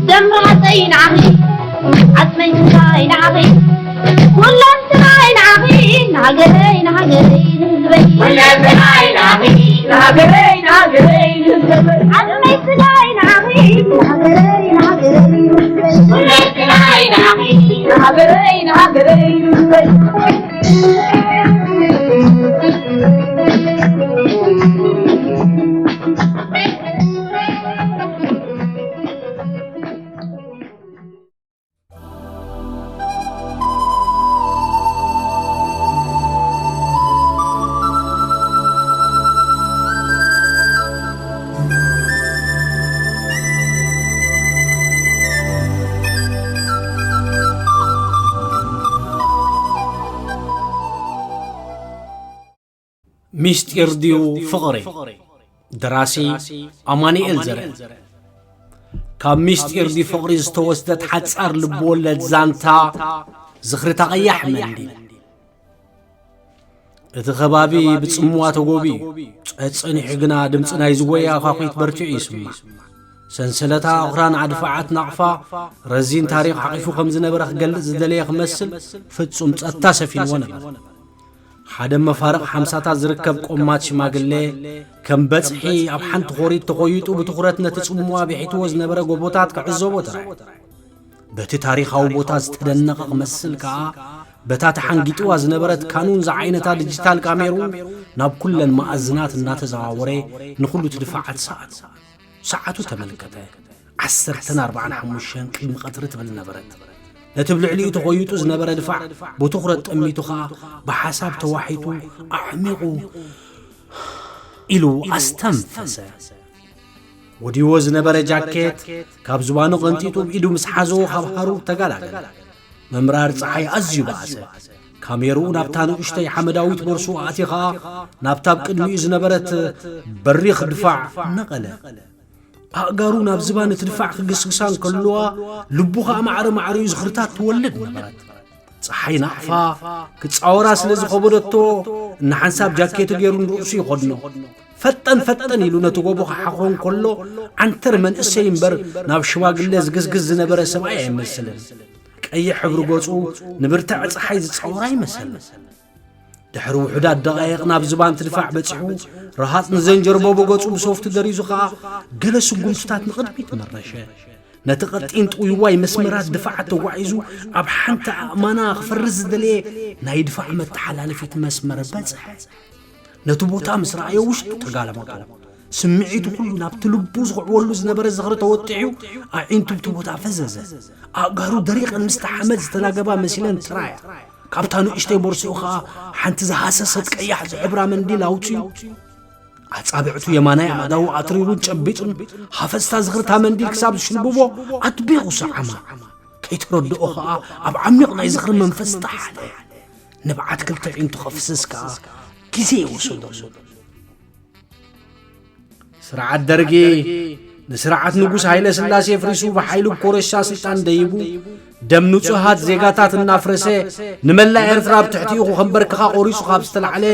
ደምራፀይ ንዓኺ፣ ዓፅመይ ስጋይ ንዓኺ፣ ኩለንትናይ ንዓኺ፣ ንሃገረይ፣ ንሃገረይ፣ ንህዝበይ። ኩለንትናይ ንዓኺ፣ ንሃገረይ፣ ንሃገረይ፣ ንህዝበይ። ዓፅመይ ስጋይ ንዓኺ፣ ንሃገረይ፣ ንሃገረይ፣ ንህዝበይ። ኩለንትናይ ንዓኺ፣ ንሃገረይ፣ ንሃገረይ፣ ንህዝበይ። ሚስጢር ድዩ ፍቕሪ? ደራሲ ኣማኑኤል ዘርአ። ካብ ሚስጢር ድዩ ፍቕሪ ዝተወስደት ሓጻር ልብወለድ ዛንታ ዝኽሪ እታ ቀያሕ መንዲል። እቲ ከባቢ ብጽምዋ ተጎብዩ እዩ። ጸጸኒሑ ግና ድምጺ ናይ ዝወያ ኳኺት በርቲዑ ይስማዕ። ሰንሰለታ ኣኽራን ኣድፋዓት ናቕፋ ረዚን ታሪኽ ሓቒፉ ከም ዝነበረ ክገልጽ ዝደለየ ክመስል ፍጹም ጸጥታ ሰፊንዎ ነበረ። ሓደ መፋርቕ ሓምሳታት ዝርከብ ቆማት ሽማግለ ከም በጽሒ ኣብ ሓንቲ ኾሪት ተኾይጡ ብትኹረት ነቲ ጽምዋ ብሒትዎ ዝነበረ ጎቦታት ክዕዘቦ ተራእዩ። በቲ ታሪኻዊ ቦታ ዝተደነቐ ክመስል ከኣ፣ በታ ተሓንጊጥዋ ዝነበረት ካኑን ዝዓይነታ ዲጂታል ካሜርኡ ናብ ኩለን መኣዝናት እናተዘዋወረ ንኹሉ እቲ ድፋዓት ሰኣሎ። ሰዓቱ ተመልከተ። ዓሰርተን ኣርባዓን ሓሙሽተን ቅድሚ ቀትሪ ትብል ነበረት። ነቲ ብልዕሊኡ ተኾይጡ ዝነበረ ድፋዕ ብትኹረት ጠሚቱ ኸኣ ብሓሳብ ተዋሒጡ ኣዕሚቑ ኢሉ ኣስተንፈሰ። ወዲዎ ዝነበረ ጃኬት ካብ ዝባኑ ቀንጢጡ ብኢዱ ምስ ሓዞ ካብ ሃሩር ተገላገለ። ምምራር ጸሓይ ኣዝዩ በኣሰ። ካሜርኡ ናብታ ንእሽተይ ሓመዳዊት ቦርሱ ኣእትዩ ኸኣ ናብታ ኣብ ቅድሚኡ ዝነበረት በሪኽ ድፋዕ ነቐለ። ኣእጋሩ ናብ ዝባን እቲ ድፋዕ ክግስግሳ እንከለዋ፣ ልቡ ኸኣ ማዕረ ማዕሪኡ ዝኽርታት ትወልድ ነበረት። ጸሓይ ናቕፋ ክጻወራ ስለ ዝኸበደቶ፣ እናሓንሳብ ጃኬቱ ገይሩ ንርእሱ ይኸድኖ። ፈጠን ፈጠን ኢሉ ነቲ ጎቦ ክሓኽሮ እንከሎ፣ ዓንተር መንእሰይ እምበር ናብ ሽማግለ ዝግስግስ ዝነበረ ሰብኣይ ኣይመስልን። ቀይሕ ሕብሪ ገጹ ንብርትዐ ጸሓይ ዝጻወራ ኣይመሰልን። ድሕሪ ውሑዳት ደቓይቕ ናብ ዝባን እቲ ድፋዕ በጺሑ፣ ረሃጽ ንዘንጀርቦቦ ገጹ ብሶፍቲ ደሪዙ ኸኣ ገለ ስጉምትታት ንቕድሚት መረሸ። ነቲ ቀጢን ጥውይዋይ መስመራት ድፋዓት ተጓዒዙ ኣብ ሓንቲ ኣእማና ክፈርስ ዝደለየ ናይ ድፋዕ መተሓላለፊት መስመር በጽሐ። ነቲ ቦታ ምስ ረኣዮ ውሽጡ ተጋለመቦ። ስምዒቱ ኩሉ ናብቲ ልቡ ዝኽዕወሉ ዝነበረ ዝኽሪ ተወጢሑ ኣዒንቱ ብቲ ቦታ ፈዘዘ። ኣእጋሩ ደሪቐን ምስቲ ሓመድ ዝተላገባ መሲለን ተራእያ። ካብታ ንእሽተይ ቦርሳኡ ኸኣ ሓንቲ ዝሃሰሰት ቀያሕ ዝሕብራ መንዲል ኣውጺኡ፣ ኣጻብዕቱ የማናይ ኣእዳዉ ኣትሪሩን ጨቢጡን ሃፈስታ ዝኽርታ መንዲል ክሳብ ዝሽልብቦ ኣጥቢቑ ሰዓማ። ከይተረድኦ ኸኣ ኣብ ዓሚቕ ናይ ዝኽሪ መንፈስ ጠሓለ። ንብዓት ክልተ ኣዒንቱ ከፍስስ ከኣ ግዜ ይወሰደሉ። ስርዓት ደርጊ ንስርዓት ንጉስ ሃይለ ስላሴ ፍሪሱ ብሓይሊ ኮረሻ ስልጣን ደይቡ፣ ደም ንጹሃት ዜጋታት እናፍረሰ፣ ንመላእ ኤርትራ ኣብ ትሕቲኡ ከንበርክኻ ቆሪጹ ካብ ዝተላዕለ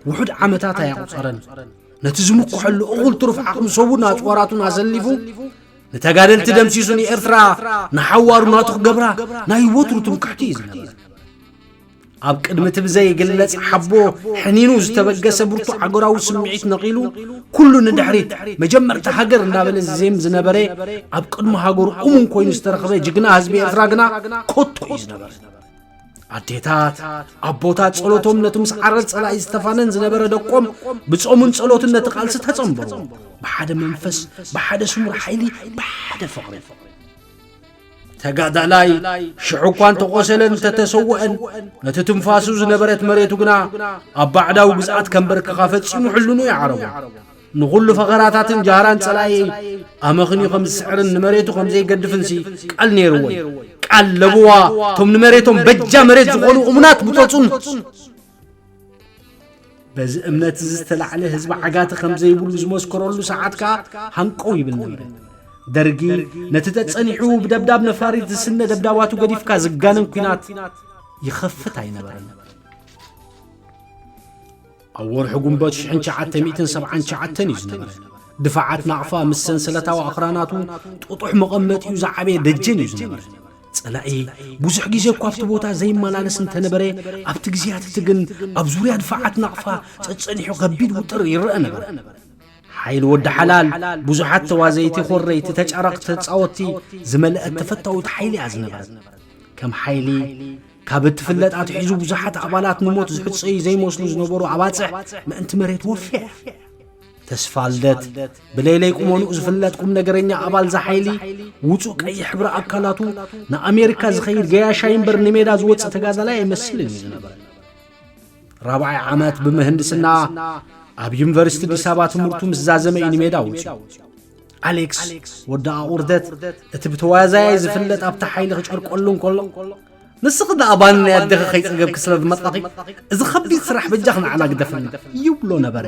ውሑድ ዓመታት ኣየቑጸረን። ነቲ ዝምክሐሉ እኹል ትሩፍ ዓቕሚ ሰቡን ኣጽዋራቱን ኣሰሊፉ፣ ንተጋደልቲ ደምሲሱ ንኤርትራ ንሓዋሩ ናቱ ክገብራ ናይ ወትሩ ትምክሕቱ እዩ ዝነበረ። ኣብ ቅድሚ እቲ ብዘይግለጽ ሓቦ ሕኒኑ ዝተበገሰ ብርቱዕ ሃገራዊ ስምዒት ነቒሉ፣ ኩሉ ንድሕሪት፣ መጀመርታ ሃገር እናበለ ዝዜም ዝነበረ፣ ኣብ ቅድሚ ሃገሩ እሙን ኮይኑ ዝተረኽበ ጅግና ህዝቢ ኤርትራ ግና ኮቶ እዩ ዝነበረ። ኣዴታት፣ ኣቦታት ጸሎቶም ነቲ ምስ ዓረር ጸላኢ ዝተፋነን ዝነበረ ደቆም ብጾምን ጸሎትን ነቲ ቃልሲ ተጸንበሩ። ብሓደ መንፈስ፣ ብሓደ ስሙር ሓይሊ፣ ብሓደ ፍቕሪ። ተጋዳላይ ሽዑ እኳ እንተቖሰለን እንተተሰውአን፣ ነቲ ትንፋሱ ዝነበረት መሬቱ ግና ኣብ ባዕዳዊ ግዝኣት ከንበርክኻ ፈጺሙ ሕልኑ ይዓረቦ። ንኹሉ ፈኸራታትን ጃህራን ጸላኢ ኣመኽንዩ ከም ዝስዕርን ንመሬቱ ከም ዘይገድፍንሲ ቃል ነይርዎ እዩ። ቃል ለብዋ፣ እቶም ንመሬቶም በጃ መሬት ዝኾኑ እሙናት ብጾጹን። በዚ እምነት እዚ ዝተላዕለ ህዝቢ ዓጋቲ ከም ዘይብሉ ዝመስከረሉ ሰዓት ከኣ ሃንቀው ይብል ነበረ። ደርጊ ነቲ ተጸኒሑ ብደብዳብ ነፋሪት ዝስነ ደብዳባቱ ገዲፍካ ዝጋነን ኲናት ይኸፍት ኣይነበረን። ኣብ ወርሒ ጉንበት ሽሕን ትሽዓተ ሚእትን ሰብዓን ትሽዓተን እዩ ዝነበረ። ድፋዓት ናቕፋ ምስ ሰንሰለታዊ ኣኽራናቱ ጥጡሕ መቐመጢኡ ዝዓበየ ደጀን እዩ ዝነበረ። ጸላኢ ብዙሕ ግዜ እኳ ኣብቲ ቦታ ዘይመላለስ እንተነበረ፣ ኣብቲ ግዜያት እቲ ግን ኣብ ዙርያ ድፋዓት ናቕፋ ጸጸኒሑ ከቢድ ውጥር ይረአ ነበረ። ሓይሊ ወዲ ሓላል ብዙሓት ተዋዘይቲ፣ ኮረይቲ፣ ተጫረቕቲ፣ ተጻወትቲ ዝመልአት ተፈታዊት ሓይሊ እያ ዝነበረት። ከም ሓይሊ ካብ እትፍለጥ ኣትሒዙ ብዙሓት ኣባላት ንሞት ዝሕጸዩ ዘይመስሉ ዝነበሩ ኣባጽሕ ምእንቲ መሬት ወፍያ እያ። ተስፋ ልደት ብለይለይ ቁመንኡ ዝፍለጥ ቁም ነገረኛ ኣባል ዝሓይሊ ውጹእ ቀይሕ ሕብሪ ኣካላቱ ንኣሜሪካ ዝኸይድ ገያሻይ እምበር ንሜዳ ዝወጽእ ተጋዳላይ ኣይመስልን እዩ ዝነበረ። ራብዓይ ዓመት ብምህንድስና ኣብ ዩኒቨርሲቲ ኣዲስ ኣበባ ትምህርቱ ምስ ዛዘመ እዩ ንሜዳ ወጺኡ። ኣሌክስ ወዲ ኣቑርደት እቲ ብተዋዛያይ ዝፍለጥ ኣብቲ ሓይሊ ክጨርቀሉ እንከሎ፣ ንስኺ ደኣ ባኒ ናይ ኣዴኺ ከይጸገብኪ ስለ ዝመጻኺ፣ እዚ ከቢድ ስራሕ በጃኺ ንዓና ግደፍልና ይብሎ ነበረ።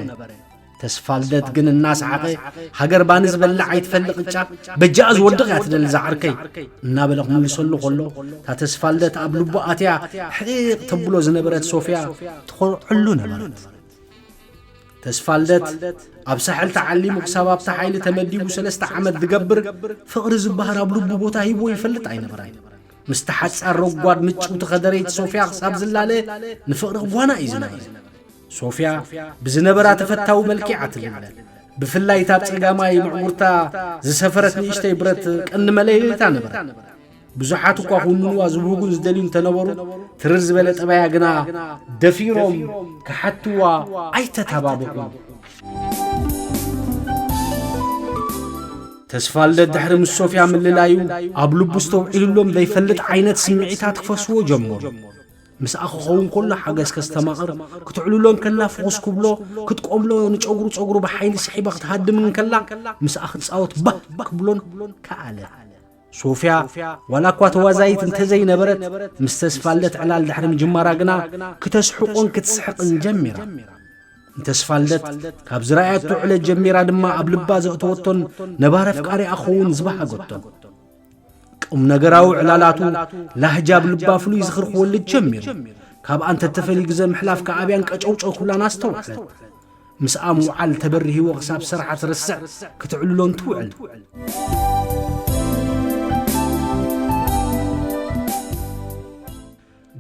ተስፋልደት ግን እናሰሓቐ፣ ሃገር ባኒ ዝበልዕ ኣይትፈልጥ ቅጫ፣ በጃ ዝወድቕ እያ ትደሊ እዛ ዓርከይ እናበለ ክምልሰሉ ከሎ፣ እታ ተስፋልደት ኣብ ልቡ ኣትያ ሕቕ ተብሎ ዝነበረት ሶፍያ ትኾርዐሉ ነበረት። ተስፋልደት ኣብ ሳሕል ተዓሊሙ ክሳብ ኣብታ ሓይሊ ተመዲቡ ሰለስተ ዓመት ዝገብር ፍቕሪ ዝበሃል ኣብ ልቡ ቦታ ሂብዎ ይፈልጥ ኣይነበረን። ምስቲ ሓጻር ረጓድ ምጭውቲ ከደረይቲ ሶፍያ ክሳብ ዝላለ ንፍቕሪ ክጓና እዩ ዝነበረ። ሶፍያ ብዝነበራ ተፈታዊ መልክዓ ትልለ። ብፍላይ እታ ኣብ ጸጋማይ ምዕጉርታ ዝሰፈረት ንእሽተይ ብረት ቀንዲ መለለይታ ነበረት። ብዙሓት እኳ ክውንንዋ ዝብህጉን ዝደልዩ እንተነበሩ፣ ትርር ዝበለ ጠባያ ግና ደፊሮም ክሓትዋ ኣይተተባብዑን። ተስፋልደት ድሕሪ ምስ ሶፍያ ምልላዩ ኣብ ልቡ ዝተውዒሉሎም ዘይፈልጥ ዓይነት ስምዒታት ክፈስዎ ጀመሩ። ምስኣ ክኸውን ከሎ ሓገዝ ከስተማቕር፣ ክትዕልሎ እንከላ ፍኹስ ክብሎ፣ ክትቆምሎ ንጨጉሩ ጨጉሩ ብሓይሊ ስሒባ ክትሃድም እንከላ ምስኣ ክጻወት ባህ ክብሎን ከኣለ። ሶፍያ ዋላ እኳ ተዋዛይት እንተዘይነበረት፣ ምስ ተስፋልደት ዕላል ድሕሪ ምጅማራ ግና ክተስሕቆን ክትስሕቕን ጀሚራ። ንተስፋልደት ካብ ዝረኣየቶ ዕለት ጀሚራ ድማ ኣብ ልባ ዘእተወቶን ነባር ኣፍቃሪኣ ክኸውን ዝበሃገቶን። ቁም ነገራዊ ዕላላቱ ላህጃ ኣብ ልባ ፍሉይ ዝኽሪ ክወልድ ጀሚሩ። ካብኣ እንተተፈልዩ ግዘ ምሕላፍ ከኣብያን ቀጨውጨው ክብላን ኣስተውዐለት። ምስኣ ምውዓል ተበርሂዎ ክሳብ ስርሓ ትርስዕ ክትዕልሎን ትውዕል።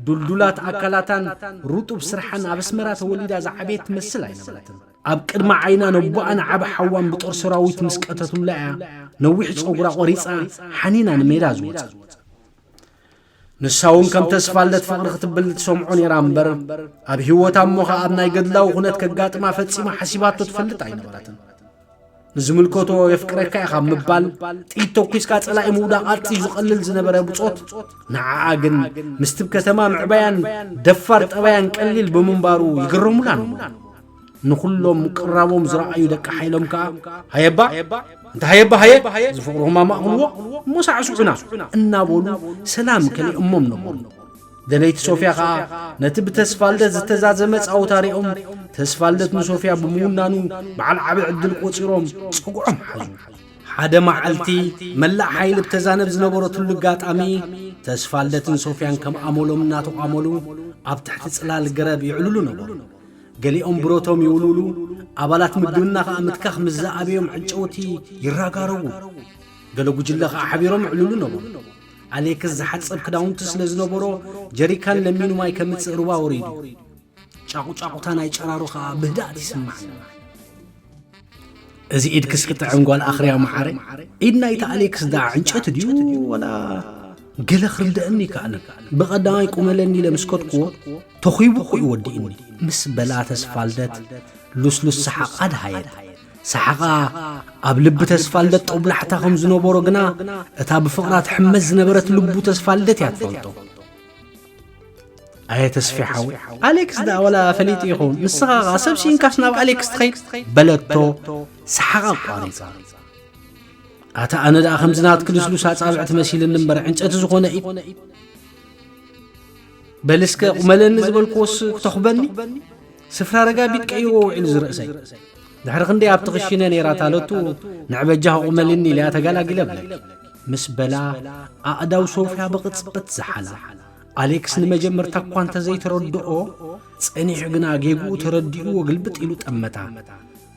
ዱልዱላት ኣካላታን ርጡብ ስርሓን ኣብ ኣስመራ ተወሊዳ ዝዓበየት ትመስል ኣይነበረትን። ኣብ ቅድሚ ዓይና ነቦኣን ዓቢ ሓዋን ብጦር ሰራዊት ምስ ቀተቱላ እያ ነዊሕ ጸጉራ ቆሪጻ ሓኒና ንሜዳ ዝወጸት። ንሳ እውን ከም ተስፋልደት ፍቕሪ ክትብል ትሰምዖ ነይራ እምበር፣ ኣብ ህይወታ እሞ ኸኣ ኣብ ናይ ገድላዊ ኩነት ከጋጥማ ፈጺማ ሓሲባቶ ትፈልጥ ኣይነበረትን። ንዝምልከቶ የፍቅረካ ኢኻ ምባል፣ ጥይት ተኩስካ ጸላኢ ምውዳቕ ኣዝዩ ዝቐልል ዝነበረ ብጾት፣ ንዓኣ ግን ምስቲ ብ ከተማ ምዕባያን ደፋር ጠባያን ቀሊል ብምንባሩ ይግረሙላ ነበሩ። ንኹሎም ቅራቦም ዝረኣዩ ደቂ ሓይሎም ከኣ፣ "ሃየባ፣ እንተ ሃየባ ሃየ፣ ዝፍቕርኹም ኣማእኽልዎ፣ እሞ ሳዕስዑና" እናበሉ ሰላም ከሊኦሞም ነበሩ። ደለይቲ ሶፍያ ኸኣ ነቲ ብተስፋልደት ዝተዛዘመ ጻውታ ሪኦም፣ ተስፋልደት ንሶፍያ ብምውናኑ በዓል ዓቢ ዕድል ቆጺሮም ጸጉዖም ሓዙ። ሓደ መዓልቲ መላእ ሓይሊ ብተዛነብ ዝነበረትሉ ኣጋጣሚ፣ ተስፋልደትን ሶፍያን ከም ኣመሎም እናተቋመሉ ኣብ ትሕቲ ጽላል ገረብ ይዕልሉ ነበሩ። ገሊኦም ብረቶም ይውልውሉ፣ ኣባላት ምግብና ኸኣ ምትካኽ ምስ ዝኣበዮም ዕንጨውቲ ይራጋረዉ። ገለ ጉጅለ ኸኣ ሓቢሮም ይዕልሉ ነበሩ። ኣሌክስ ዝሓጽብ ክዳውንቲ ስለ ዝነበሮ፣ ጀሪካን ለሚኑ ማይ ከምጽእ ሩባ ወሪዱ። ጫቑጫቑታ ናይ ጨራሩ ኸኣ ብህድኣት ይስማዕ። እዚ ኢድክስ ክጥዕም ጓል ኣኽርያ መዓረ፣ ኢድ ናይቲ ኣሌክስ ደኣ ዕንጨቲ ድዩ ወላ ገለ ክርድአኒ ይከኣል። ብቐዳማይ ቁመለኒ ኢለ ምስ ከድክዎ፣ ተኹይቡ እኮ እዩ ወዲእኒ። ምስ በላ ተስፋልደት ልስሉስ ሰሓቓ ደሃየት። ሰሓቓ ኣብ ልቢ ተስፋልደት ጦብላሕታ ከም ዝነበሮ ግና፣ እታ ብፍቕራ ትሕመስ ዝነበረት ልቡ ተስፋልደት እያ ትፈልጦ። ኣየ ተስፌ ሓወይ፣ ኣሌክስ ደኣ ወላ ፈሊጡ ይኸውን። ንስኻ ኸኣ ሰብ ስኢንካስ ናብ ኣሌክስ ትኸይድ? በለቶ ሰሓቓ ኣቋሪጻ። ኣታ ኣነ ደኣ ከምዚ ናትኪ ልስሉስ ኣጻብዕቲ መሲልኒ እምበር ዕንጨቲ ዝኾነ ኢድ። በል እስከ ቁመለኒ ዝበልክዎስ ክተኹበኒ? ስፍራ ረጋቢት ቀይዎ ውዒሉ ዝርእሰይ። ድሕሪ ክንደይ ኣብቲ ክሽነ ነይራ ታለቱ ንዕበጃ ቁመልኒ ኢለያ ተጋላጊለ ብለኪ። ምስ በላ ኣእዳው ሶፍያ ብቕጽበት ዝሓላ። ኣሌክስ ንመጀመርታ እኳ እንተዘይተረድኦ፣ ጸኒሑ ግና ጌግኡ ተረዲእዎ ግልብጥ ኢሉ ጠመታ።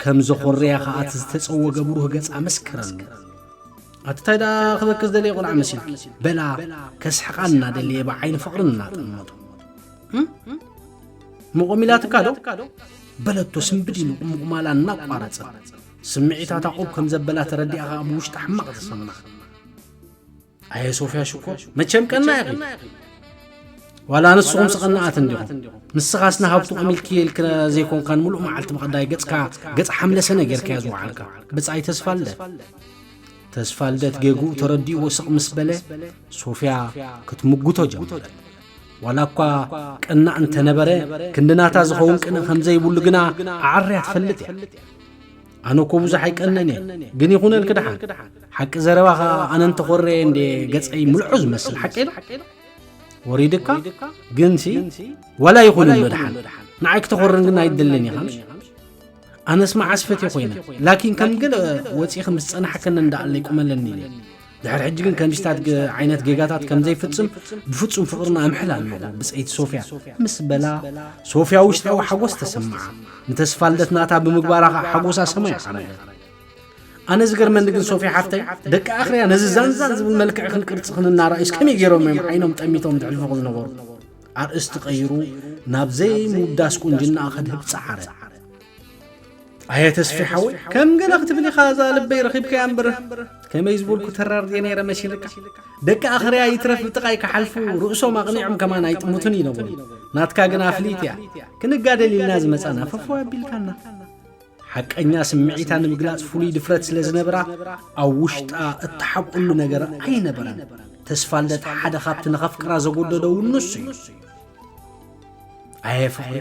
ከም ዘኾረያ ኸኣ እቲ ዝተጸወገ ብሩህ ገጻ መስከረሉ። ኣቲ እንታይ ደኣ ክበኪ ዝደለየ ቆልዓ መሲልኪ? በላ ከስሕቓ እናደለየ ብዓይኒ ፍቕሪ እናጠመቶ። እም? ምቑም ኢላትካ ዶ? በለቶ ስምብድ ኢሉ ቁምቁማላ እናቋረጸ። ስምዒታታ ቁብ ከም ዘበላ ተረዲኣ ኸኣ ብውሽጣ ሕማቕ ተሰምዓ። ኣየ ሶፍያ ሽኮር፣ መቸም ቀና ኢኺ። ዋላ ንስኹም ስቐናኣት እንዲኹም። ንስኻስ ንሃብቱ ቀሚልኪ ኢልክ ዘይኮንካን ምሉእ መዓልቲ ብቐዳይ ገጽካ ገጽ ሓምለሰነ ጌርካያ ዝወዓልካ። ብጻይ ተስፋልደ። ተስፋልደት ጌግኡ ተረዲእዎ ስቕ ምስ በለ፣ ሶፍያ ክትምጉቶ ጀመረት። ዋላ እኳ ቀናእ እንተነበረ፣ ክንዲ ናታ ዝኸውን ቅንእ ከም ዘይብሉ ግና ኣዓርያ ትፈልጥ እያ። ኣነ እኮ ብዙሕ ኣይቀንእን እየ፣ ግን ይኹነልኪ ደሓን። ሓቂ ዘረባ ኸኣ ኣነ እንተኾረየ እንዴ ገጸይ ምልዖ ዝመስል ሓቂ ዶ? ወሪድካ ግንሲ ዋላ ይኹን ኣሎ ደሓን። ንዓይ ክተኾርኒ ግን ኣይደልን ኢኻ ምሽ? ኣነስ መዓስ ፈትየ ኮይነ። ላኪን ከም ገለ ወጺኺ ምስ ጸናሕከኒ እንዳኣለ ይቁመለኒ ኢለ። ድሕሪ ሕጂ ግን ከምዚታት ገ-፣ ዓይነት ጌጋታት ከም ዘይፍጽም ብፍጹም ፍቕርና እምሕል ኣለኹ፣ ብጸይቲ ሶፍያ። ምስ በላ፣ ሶፍያ ውሽጣዊ ሓጎስ ተሰምዓ። ንተስፋልደት ናታ ብምግባራ ኸኣ ሓጎሳ ሰማይ ሓረገ። ኣነ ዝገርመኒ ግን ሶፍያ ሓፍተይ፣ ደቂ ኣኽርያ ነዚ ዛንዛን ዝብል መልክዕኽን ቅርጽኽን እናረኣዩስ ከመይ ገይሮም እዮም ዓይኖም ጠሚቶም ዝሕልፉኺ ዝነበሩ? ኣርእስቲ ቀይሩ ናብ ዘይምውዳስ ቁንጅናኣ ከድህብ ጸዓረ። ኣየ ተስፌ ሓወይ፣ ከም ገለ ክትብል ኢኻ እዛ ልበይ ረኺብካያ እምበር፣ ከመይ ዝበልኩ ተራር ድየ ነይረ መሲልካ? ደቂ ኣኽርያ ይትረፍ ብጥቓይ ክሓልፉ ርእሶም ኣቕኒዖም ከማን ኣይጥምቱን ይነበሩ። ናትካ ግን ኣፍሊጥ እያ። ክንጋደል ኢልና ዝመጻና ፈፎ ኣቢልካና። ሓቀኛ ስምዒታ ንምግላጽ ፍሉይ ድፍረት ስለ ዝነብራ፣ ኣብ ውሽጣ እተሓብእሉ ነገር ኣይነበረን። ተስፋልደት ሓደ ካብቲ ንኸፍቅራ ዘጎደሎ እውን ንሱ እዩ። ኣየ ፍቕሪ፣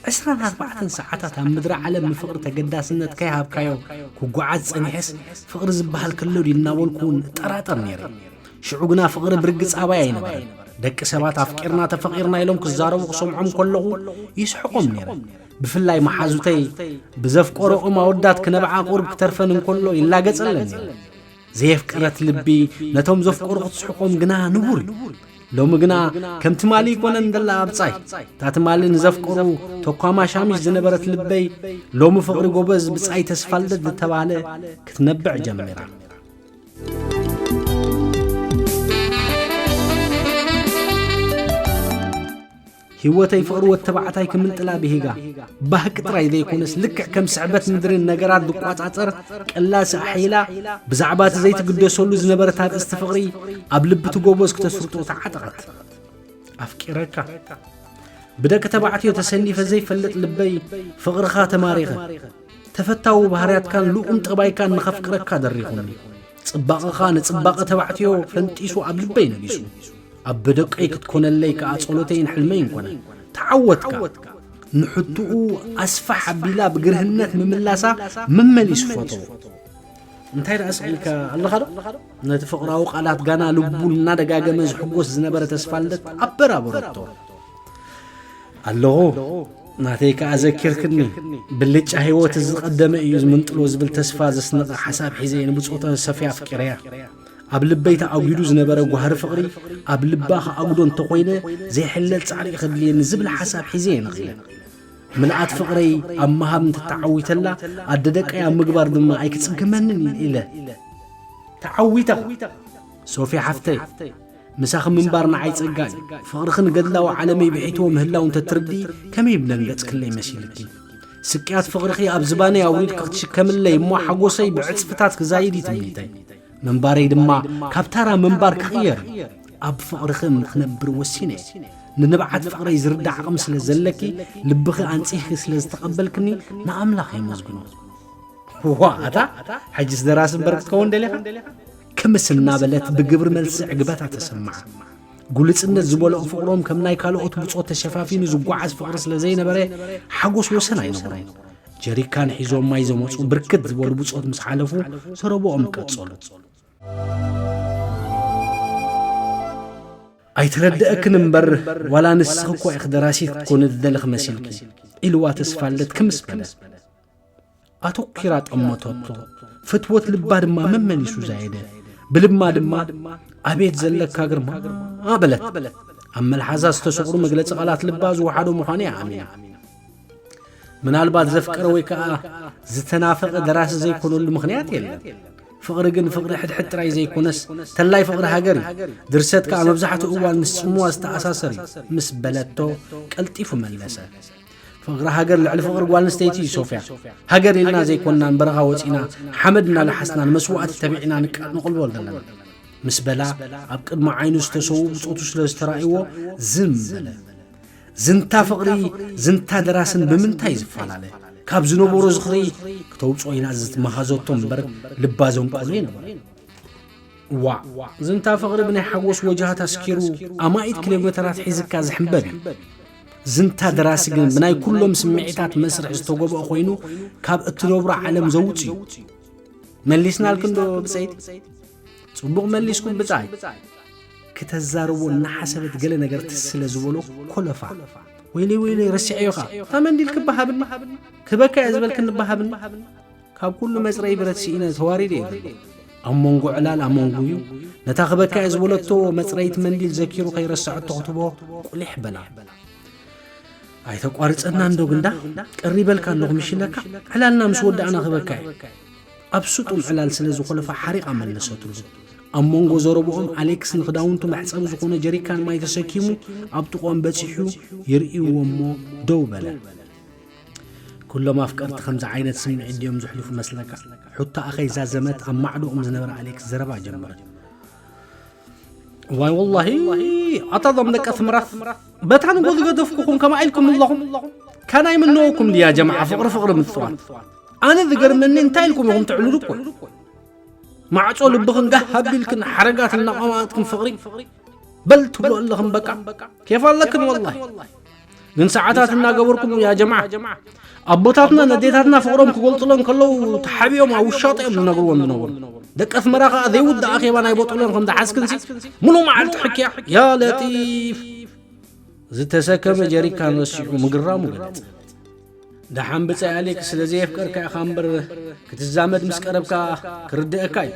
ዕስራን ኣርባዕተን ሰዓታት ኣብ ምድሪ ዓለም ንፍቕሪ ተገዳስነት ከይሃብካዮ ክጓዓዝ ጸኒሐስ፣ ፍቕሪ ዝበሃል ከሎ ድዩ እናበልኩ እውን እጠራጠር ነይረ። ሽዑ ግና ፍቕሪ ብርግጽ ኣባይ ኣይነበረን። ደቂ ሰባት ኣፍቂርና ተፈቒርና ኢሎም ክዛረቡ ክሰምዖም ከለኹ ይስሕቖም ነይረ። ብፍላይ መሓዙተይ ብዘፍቀረኦም ኣወዳት ክነብዓ ቁሩብ ክተርፈን እንከሎ ይላገጸለን ነይረ። ዘየፍቀረት ልቢ ነቶም ዘፍቀሩ ክትስሕቖም ግና ንቡር እዩ። ሎሚ ግና ከም ትማሊ ኣይኮነን ደላ ኣብጻይ። እታ ትማሊ ንዘፍቀሩ ተኳማሻሚሽ ዝነበረት ልበይ፣ ሎሚ ፍቕሪ ጎበዝ ብጻይ ተስፋልደት ዝተባህለ ክትነብዕ ጀሚራ። ህይወተይ ፍቕሪ ወድ ተባዕታይ ክምንጥላ ብሂጋ፣ ባህቂ ጥራይ ዘይኮነስ፣ ልክዕ ከም ስዕበት ምድርን ነገራት ዝቋጻጸር ቀላሲ ኣሒላ፣ ብዛዕባ እቲ ዘይትግደሰሉ ዝነበረት ኣርእስቲ ፍቕሪ ኣብ ልቢ እቲ ጎበዝ ክተስርጦ ተዓጠቐት። ኣፍቂረካ። ብደቂ ተባዕትዮ ተሰኒፈ ዘይፈልጥ ልበይ ፍቕርኻ ተማሪኸ። ተፈታዊ ባህርያትካን ልኡም ጠባይካን ንኸፍቅረካ ደሪኹኒ። ጽባቐኻ ንጽባቐ ተባዕትዮ ፈንጢሱ ኣብ ልበይ ነጊሱ። ኣብ በደቀይ ክትኮነለይ ከኣ ጸሎተይን ሕልመይን ኮነ። ተዓወትካ። ንሕቱኡ ኣስፋሕ ኣቢላ ብግርህነት ምምላሳ መመሊሱ ፈተዎ። እንታይ ደኣ ስቕ ኢልካ ኣለኻ ዶ? ነቲ ፍቕራዊ ቃላት ጋና ልቡ እናደጋገመ ዝሕጎስ ዝነበረ ተስፋልደት ኣበራበረቶ። ኣለኹ፣ ናተይ ከኣ ዘኪርክኒ። ብልጫ ህይወት ዝቐደመ እዩ ዝምንጥሎ ዝብል ተስፋ ዘስነቐ ሓሳብ ሒዘ እየ ንብጾተ ሰፍያ ኣፍቂረያ። ኣብ ልበይ ተኣጒዱ ዝነበረ ጓህሪ ፍቕሪ ኣብ ልባ ክኣጉዶ እንተኾይነ ዘይሕለል ጻዕሪ እዩ ከድልየኒ ዝብል ሓሳብ ሒዘ እየ ነቒለ። ምልኣት ፍቕረይ ኣብ ምሃብ እንተተዓዊተላ፣ ኣደ ደቀይ ኣብ ምግባር ድማ ኣይክጽገመንን ኢለ። ተዓዊታ! ሶፊ ሓፍተይ፣ ምሳኺ ምንባር ንዓይ ጸጋ እዩ። ፍቕርኽን ገድላዊ ዓለመይ ብሒትዎ ምህላው እንተትርድኢ፣ ከመይ ምደንገጽክለይ መሲልኪ። ስቅያት ፍቕርኺ ኣብ ዝባነይ ኣውሪድኪ ክትሽከምለይ እሞ ሓጎሰይ ብዕጽፍታት ክዛይድ እዩ ትምኒተይ። ምንባረይ ድማ ካብ ታራ ምንባር ክቕየር እዩ። ኣብ ፍቕርኺ ክነብር ወሲነ እየ። ንንብዓት ፍቕረይ ዝርዳእ ዓቕሚ ስለ ዘለኪ፣ ልብኺ ኣንጺህኪ ስለ ዝተቐበልክኒ ንኣምላኽ የመስግኖ። ዋ፣ ኣታ ሕጅስ ደራሲ እምበር ክትከውን ደሊኻ? ክምስ እናበለት ብግብሪ መልሲ ዕግበታ ተሰምዓ። ጉልጽነት ዝበልኦ ፍቕሮም ከም ናይ ካልኦት ብጾት ተሸፋፊኑ ዝጓዓዝ ፍቕሪ ስለ ዘይነበረ፣ ሓጎስ ወሰን ኣይነበሮን። ጀሪካን ሒዞም ማይ ዘመጹ ብርክት ዝበሉ ብጾት ምስ ሓለፉ፣ ዘረብኦም ቀጸሉ። ኣይተረድኣክን እምበር፣ ዋላ ንስኺ እኮ ኢኺ ደራሲት ክትኮኒ ትደልኺ መሲልኪ፣ ኢልዋ ተስፋልደት ክምስ በለ። ኣተኲራ ጠመተቶ። ፍትወት ልባ ድማ መመሊሱ ዛየደ። ብልማ ድማ፣ "ኣቤት ዘለካ ግርማ!" በለት። ኣብ መልሓዛ ዝተሰቑሩ መግለጺ ቃላት ልባ ዝወሓዶ ምዃኑ እያ ኣሚና። ምናልባት ዘፍቀረ ወይ ከኣ ዝተናፈቐ ደራሲ ዘይኮነሉ ምኽንያት የለን። ፍቕሪ ግን ፍቕሪ ሕድሕድ ጥራይ ዘይኮነስ፣ ተላይ ፍቕሪ ሃገር እዩ። ድርሰት ከኣ መብዛሕትኡ እዋን ምስ ጽምዋ ዝተኣሳሰር እዩ፣ ምስ በለቶ ቀልጢፉ መለሰ። ፍቕሪ ሃገር ልዕሊ ፍቕሪ ጓል ኣንስተይቲ እዩ ሶፍያ። ሃገር ኢልና ዘይኮንና ንበረኻ ወጺና ሓመድ እናለሓስና ንመስዋእቲ ተቢዕና ንቃ-፣ ንቕልበል ዘለና። ምስ በላ ኣብ ቅድሚ ዓይኑ ዝተሰዉ ብጾቱ ስለ ዝተራእይዎ ዝም በለ። ዝንታ ፍቕሪ ዝንታ ደራስን ብምንታይ ዝፈላለ? ካብ ዝነበሮ ዝኽሪ ክተውጽኦ ኢና ዝትመሃዘቶ እምበር ልባ ዘንቀሎ የነበረ። ዋእ፣ ዝንታ ፍቕሪ ብናይ ሓጎስ ወጃሃት ኣስኪሩ ኣማኢት ኪሎ ሜተራት ሒዝካ ዝሕንበብ እዩ። ዝንታ ደራሲ ግን ብናይ ኩሎም ስምዒታት መስርሕ ዝተጎብኦ ኮይኑ ካብ እትነብሮ ዓለም ዘውጽእ እዩ። መሊስናልክን ዶ ብጸይቲ? ጽቡቕ መሊስኩም ብጻይ። ክተዛርቦ እናሓሰበት ገለ ነገር ትስ ስለ ዝበሎ ኮለፋ። ወይለይ ወይለይ ረሲዐዮ ኸኣ። እታ መንዲል ክበሃብኒ? ክበካ እየ ዝበልክኒ በሃብኒ? ካብ ኩሉ መጽረይ ብረት ስኢነ ተዋሪደ እየ ዘሎ። ኣብ መንጎ ዕላል ኣብ መንጎ እዩ። ነታ ክበካ እየ ዝበለቶ መጽረይት መንዲል ዘኪሩ ከይረስዐቶ ክትቦ ቁሊሕ በላ። ኣይተቋርጸና እንዶ ግንዳ፣ ቀሪበልካ ኣለኹ ምሽ ኢለካ፣ ዕላልና ምስ ወዳእና ክበካ እየ። ኣብ ስጡም ዕላል ስለ ዝኾለፋ ሓሪቓ መለሰትሉ። ኣብ መንጎ ዘረብኦም ኣሌክስ ንኽዳውንቱ መሕጸቢ ዝኾነ ጀሪካን ማይ ተሰኪሙ ኣብ ጥቕኦም በጺሑ ይርእይዎ እሞ ደው በለ። ኩሎም ኣፍቀርቲ ከምዚ ዓይነት ስምዒት ድዮም ዘሕልፉ መስለካ? ሑታ ኣኸይ ዛዘመት ኣብ ማዕዶኦም ዝነበረ ኣሌክስ ዘረባ ጀመረ። ዋይ ወላሂ፣ ኣታ ዞም ደቂ ኣስመራስ፣ በታ ንጎ ዝገደፍኩኹም ከማ ኢልኩም ኣለኹም። ካናይ ምነውኩም ድያ ጀማዓ ፍቕሪ ፍቕሪ ምጽዋት? ኣነ ዝገርመኒ እንታይ ኢልኩም ኢኹም ትዕልሉ እኮ? ማዕጾ ልብኽን ጋህ ኣቢልክን ሓረጋት እናቋማጥክን ፍቕሪ በል ትብሎ ኣለኽን በቃ። ኬፍ ኣለክን ወላሂ። ግን ሰዓታት እናገበርኩም ያ ጀማዓ፣ ኣቦታትና ነዴታትና ፍቕሮም ክገልጹለን ከለዉ ተሓቢኦም ኣብ ውሻጠ እዮም ዝነግርዎም ዝነበሩ። ደቂ ኣስመራ ከኣ ዘይውዳእ ኣኼባ ናይ ቦጦሎን ከም ዝሓዝክንሲ፣ ሙሉ መዓልቲ ሕክያ፣ ያ ለጢፍ። ዝተሰከመ ጀሪካን ረሲዑ ምግራሙ ገለጸ። ደሓን ብጻይ ኣሌክስ፣ ስለ ዘየፍቀርካ ኢኻ እምበር፣ ክትዛመድ ምስ ቀረብካ ክርድአካ እዩ።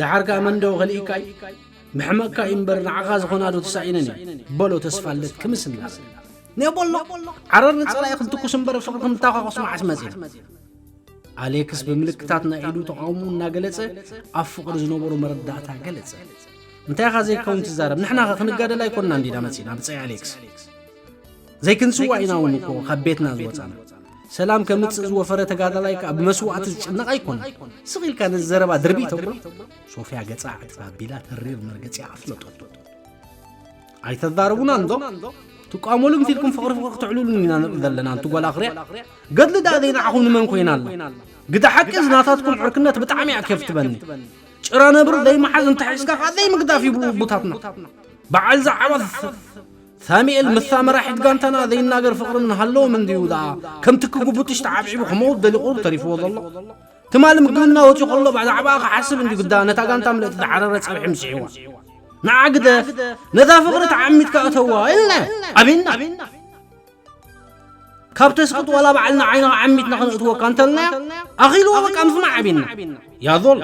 ደሓር ከኣ መን ዶ ከልኢካ እዩ? ምሕመቕካ እዩ እምበር፣ ንዓኻ ዝኾና ዶ ተሳኢነን እየን? በሎ ተስፋ ልደት ክምስ እናበለ። ኔቦሎ፣ ዓረር ንጸላኢ ክንትኩስ እምበር፣ ፍቕሪ ክንታኳኹስ መዓስ መጺና? ኣሌክስ ብምልክታት ናይ ኢዱ ተቓውሞ እናገለጸ ኣብ ፍቕሪ ዝነበሮ መረዳእታ ገለጸ። እንታይ ኢኻ ዘይከውን ትዛረብ? ንሕና ኸ ክንጋደል ኣይኮንና እንዲና መጺና፣ ብጻይ ኣሌክስ። ዘይክንስዋእ ኢና እውን እኮ ካብ ቤትና ዝወጻና። ሰላም ከምጽእ ዝወፈረ ተጋዳላይ ከኣ ብመስዋእቲ ዝጭነቕ ኣይኮነን። ስቕ ኢልካ ነዚ ዘረባ ድርቢ ተብሎ። ሶፍያ ገጻ ኣዕቲባ ኣቢላ ተሪር መርገጺኣ ኣፍለጠቶ። ኣይተዛረቡናን ዶ? ትቃወሙሉ ምስ ኢልኩም ፍቕሪ ፍቕሪ ክትዕልሉን ኢና ንርኢ ዘለና፣ ኣንቲ ጓል ኣኽርያ። ገድሊ ደኣ ዘይነዓኹም ንመን ኮይና ኣላ? ግዳ ሓቂ እዚ ናታትኩም ዕርክነት ብጣዕሚ እያ ኬፍ ትበኒ። ጭራ ነብሪ ዘይመሓዝ እንተሒዝካ ከኣ ዘይምግዳፍ ይብሉ ኣቦታትና። በዓል ዛዕባ ሳሙኤል ምስታ መራሒት ጋንታና ዘይናገር ፍቕሪ ምንሃለዎም እንድዩ ደኣ፣ ከም ትኪ ጉቡጥሽ ተዓብዒቡ ክመውት ደሊቑ ተሪፍዎ ዘሎ። ትማሊ ምግብና ወጺኡ ከሎ ብዛዕባኣ ክሓስብ እንድዩ ግዳ ነታ ጋንታ ምልእቲ ዝዓረረ ጸብሒ ምስሒዋ። ንዓ ግደፍ፣ ነታ ፍቕሪ ተዓሚትካ እተዋ ኢልና ኣቢና። ካብ ተስቅጥ ዋላ ባዕልና ዓይንኻ ዓሚትና ከነእትወካ እንተልናዮ፣ ኣኺልዎ በቃ ምስማዕ ኣቢና። ያ ዞል፣